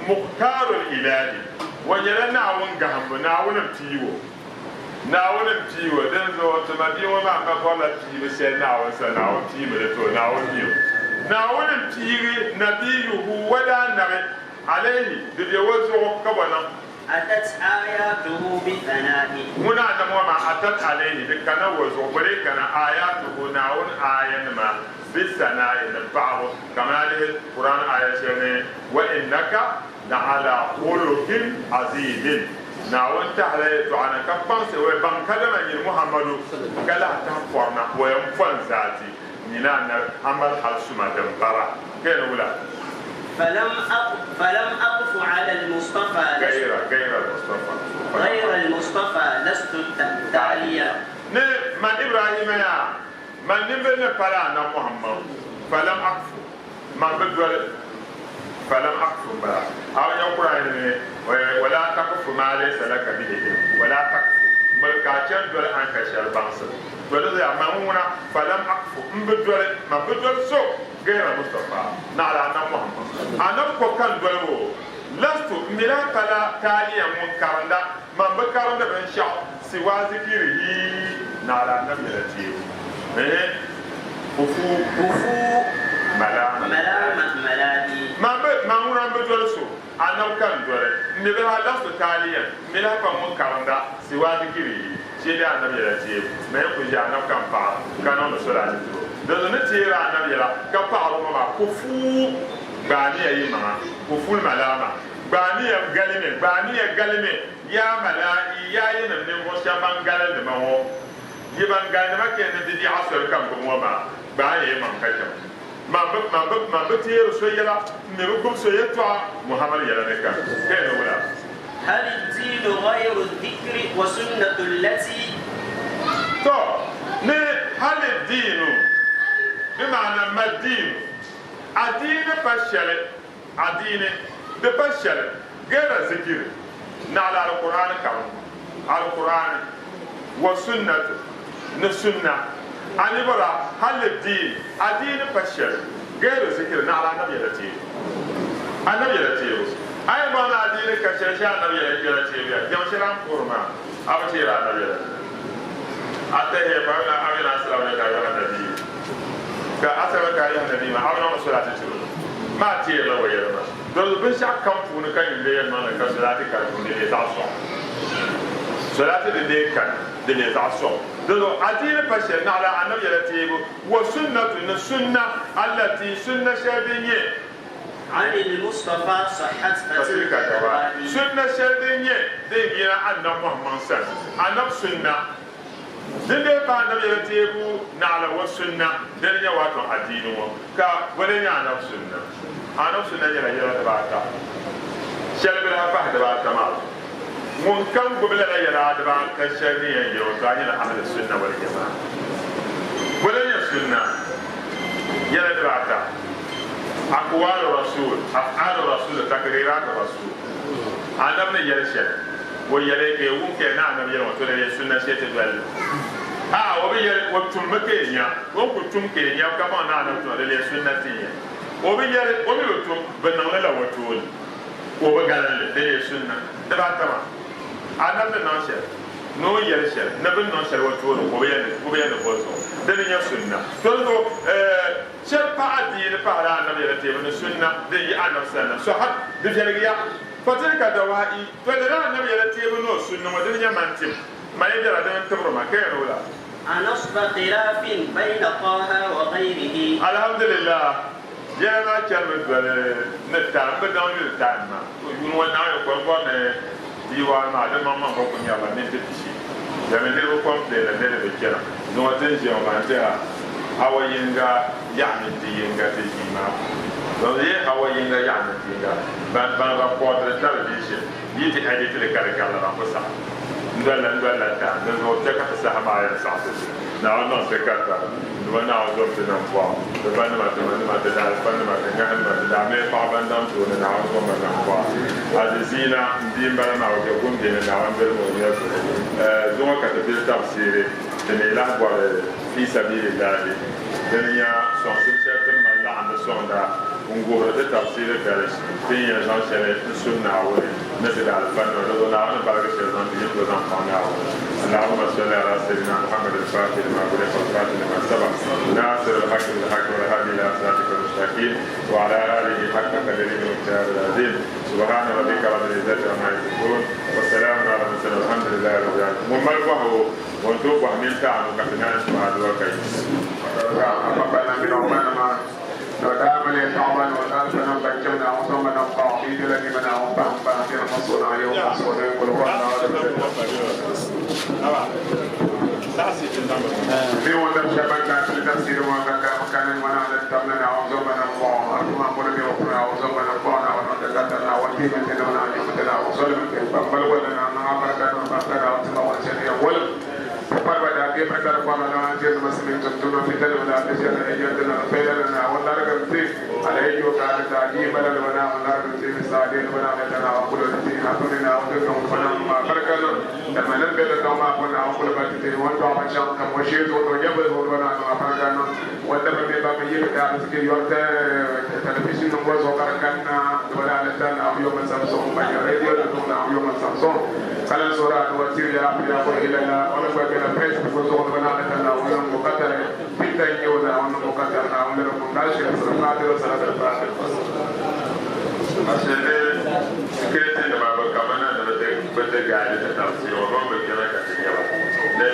Speaker 2: Mukhtaarul Ilahi, o nyɛla Naawuni gahimbu, Naawuni m-pii o. Naawuni m-pii o, dinzuɣu ti ma bia ŋɔ maa ma bɔrila piibu shɛli Naawuni sani, Naawuni piimi li ti o, Naawuni mi o. Naawuni m-piigi Nabiyuhu wa daanabi, alayhi, di be o zuɣu ka bɔ niŋ?
Speaker 3: Atat aayatuhu bi thanaa'i.
Speaker 2: Ŋuna Annabi ŋɔ maa, atat alayhi, di kana o zuɣu, bɔ lee kana aayatuhu, Naawuni aayanima, bi thanaa'i, ni paɣibu, kamani a lihi Kur'an aaya shɛli ni, wa innaka la ala khuluqin aziimin, Naawuni tahila yɛltɔɣa na ka kpaŋsi o baŋ kadama nyini Muhammadu ka lahi tahi pɔri na o yɛn pɔn zaati nyini Annabi a mali hali suma din bara ka yɛli wula?
Speaker 3: Falam falam aqfu ala al-Mustafa
Speaker 2: Gayra gayra al-Mustafa
Speaker 3: Gayra al-Mustafa lastu taliya.
Speaker 2: Ni man Ibrahima yaa man ninbili ni pala Annabi Muhammadu falam aqfu Man bi doli falam aqfu m-bala. A bi nya Kur'aani ni wala taqfu maa laysa laka bihi ilm, wala taqfu m-bala ka a chani doli a ni ka shɛli baŋsim. To di zuɣu man ŋuna falam aqfu m bi doli, man bi doli so gayra Mustafa naɣila Annabi Muhammad. Annabi ko ka n doli o, lastu m mi lahi pala taaliya ŋun karinda, man bi karindi binshɛɣu siwa zikirihi naɣila Annabi yɛla teebu. Ehe. Kufu.
Speaker 3: Kufu.
Speaker 2: Malama.
Speaker 3: Malama malali.
Speaker 2: Man bi, man ŋuna m-bi doli so, Annabi ka n doli. M mi bi lahi laɣisi taaliya, m mi lahi pa ŋun karinda siwa zikirihi, shee Annabi yɛla teebu. Man yɛn kuli ʒe Annabi ka m paɣa ka niŋdi solaati tiri o. Dinzuɣu ni teeri Annabi yɛla ka paɣiri ŋɔ maa, kufu gbaamiya yi maŋa, kuful malama, gbaamiya galimi, gbaamiya galimi, yaa malaa'i, yaa yinim ninvuɣ shɛba ban galindi ma ŋɔ. Yi ban galindi ma kpɛri ni di biɛɣu soli ka n gbubi ŋɔ maa, gbaai ya yi maŋ ka chaŋ. Man bi, man bi, man bi teeri so yɛla, m mi bi gbubi so yɛtɔɣa Muhammad yɛla ni ka ka yɛli wula?
Speaker 3: Hal ad-diinu ghayru ad-dhikri wa sunnatu allati.
Speaker 2: Tɔ! Ni hal ad-diinu, bi maana ma diinu, adiini pa shɛli, adiini di pa shɛli, ghayra zikiri, naɣila Alkur'aani karimbu, Alkur'aani, wa sunnatu, ni sunna, a ni bɔra, hal diin, adiini pa shɛli, ghayru zikiri, naɣila Anabi yɛla teebu, Anabi yɛla teebu. A yɛn bɔŋɔ ni adiini ka shɛli shee Anabi yɛla yɛla teebu ya, jɛm shɛli a ni puhiri maa, a bi teeri Anabi yɛla. A tɛhiya pa a bɛ na asalamu alayka ayyuha nabiyu, ka asalamu alayka ayyuha nabiyu maa, a bi niŋdi solaati tiri o, maa teerila o yɛla maa. Dɔzu binshɛɣu kam puuni ka nyin lee yɛn niŋ li ka solaati ka di puuni di leei zaɣ sɔŋ. Solaati di lee kani, di leei zaɣ sɔŋ. Dinzuɣu adiini pa shɛli naɣila Anabi yɛla teebu, wa sunnatu ni sunna allati sunna shɛli din nyɛ
Speaker 3: Anil Mustafa sahhat fatilka dawa'i.
Speaker 2: Sunna shɛli din nyɛ din yina Anabi Muhammad sani, Anabi sunna. Din dee pahi Anabi yɛla teebu naɣila wa sunna dini nyɛ wato adiini ŋɔ ka boli nyɛ Anabi sunna. Anabi sunna nyɛla yɛla dibaata shɛli bi lahi pahi dibaata maa zuɣu. Ŋun kam gbubi lala yɛla dibaata shɛli ni yɛn yɛli o to a nyɛla ahli sunna wal jamaa. Boli nyɛ sunna yɛla dibaata, aqwalu rasul, af'alu rasul, takrirat rasul. Anabi ni yɛli shɛli. O yɛli ka yi wum ka yi ni Anabi yɛli ŋɔ, to di lee sunna shee ti doli li. A'a, o bi yɛli, o tummi ka yi nya, o ni ku tum ka yi nya ka baŋ ni Anabi tuma, di lee sunna ti nya. O bi yɛli, o mi bi tum, bɛ niŋ li la o tooni, ka o bi galim li, di lee sunna. Dibaata maa, Anabi ni niŋ shɛli, ni o yɛli shɛli, ni bɛ ni niŋ shɛli o tooni, ka o bi yɛli ni, o bi yɛli ni bɔ zuɣu, di ni nyɛ sunna. To di zuɣu, shɛli pa adiini pahila Anabi yɛla teebu ni sunna din yi Anabi sani na, sɔhab, di viɛligiya. Fatilka dawa'i, to lala Annabi yɛla teebu ni o sunni ŋɔ dini nyɛ man tim, man yi bela dini n-tibiri ma ka yɛli o la.
Speaker 3: Anasba khilafin bayna Taha wa ghayrihi.
Speaker 2: Alhamdulillah, yɛla maa chanimi doli ni time, bɛ daŋ yuli time maa, to yuuni ŋɔ naɣ yi kɔri bɔri ni diiwaan maa di maŋmaŋ gba kuli nyɛrila minti pishi, dami niriba complain ni di bi chana. Zuŋɔ ti ni ʒiya ŋɔ maa n-tɛha awa yiŋga yaɣa minti yiŋga ti ʒii maa puuni. Ban lee awa yiŋga yaɣa minti yiŋga ban ban recordiri television yi ti edit li ka di garila ban ku saɣi n-dolila n-dolila n-taai. Dinzuɣu chɛ ka ti saha maa yɛn saɣisi ti. Naawuni niŋ ti karita. Duuma Naawuni zom ti nambɔɣu, ti banima, ti manima, ti daalifanima, ti ŋahinima, ti daamee paɣa ban daŋ tooni Naawuni zom ba nambɔɣu. Aziziina, m bia m-bala maa, o je gum beni Naawuni bilim o nyɛvili. Zuŋɔ ka ti pili tabisiiri, ti mi lahi bɔri fii sabiilillahi, dini nya sɔŋsim shɛli ti ni mali laɣindi sɔŋda n-guhiri ti tabisiiri dali ti ni yɛn zaŋ shɛli n-suhi Naawuni ni ti daalifanima, di zuɣu Naawuni ni baligi shɛli zaŋ ti yi ni tooi zaŋ paɣi Naawuni. Allahumma salli ala sayyidina Muhammad al-Fatih lima ughliqa wal-khatim lima sabaq nasir al-haqqi bil-haqqi wal-hadi ila siratika al-mustaqim wa ala alihi haqqa qadrihi wa miqdarihi al-azim. Subhana rabbika rabbil izzati amma yasifun wa salamun ala al-mursalin walhamdulillahi rabbil alamin. Ŋun mali bɔhigu, o ni tooi bɔhi minti anu ka ti naan tuhi aduwa ka yi. Ashe security nima bɛ kamina ni bɛ ti gaadi ti tafsiri ŋɔ bɛ mi bi kpɛna ka ti nya ba ni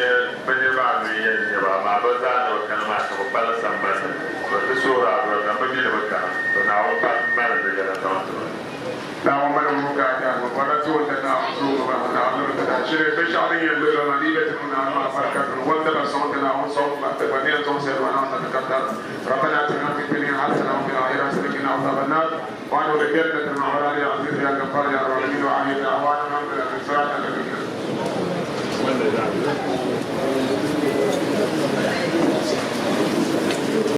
Speaker 2: bɛ niriba anu n-yɛn nyɛ ba amaa bɛ zaa ni bi kana maa ka bɛ kpalim sambani ni to ti suhiri a dua ka bɛ mi ni bɛ kana to Naawuni pa m-mali bɛ yɛla zaŋ ti ba.
Speaker 1: ربنا اتنا في الدنيا حسنه وفي الاخره حسنه وقنا عذاب النار وادخل الجنه مع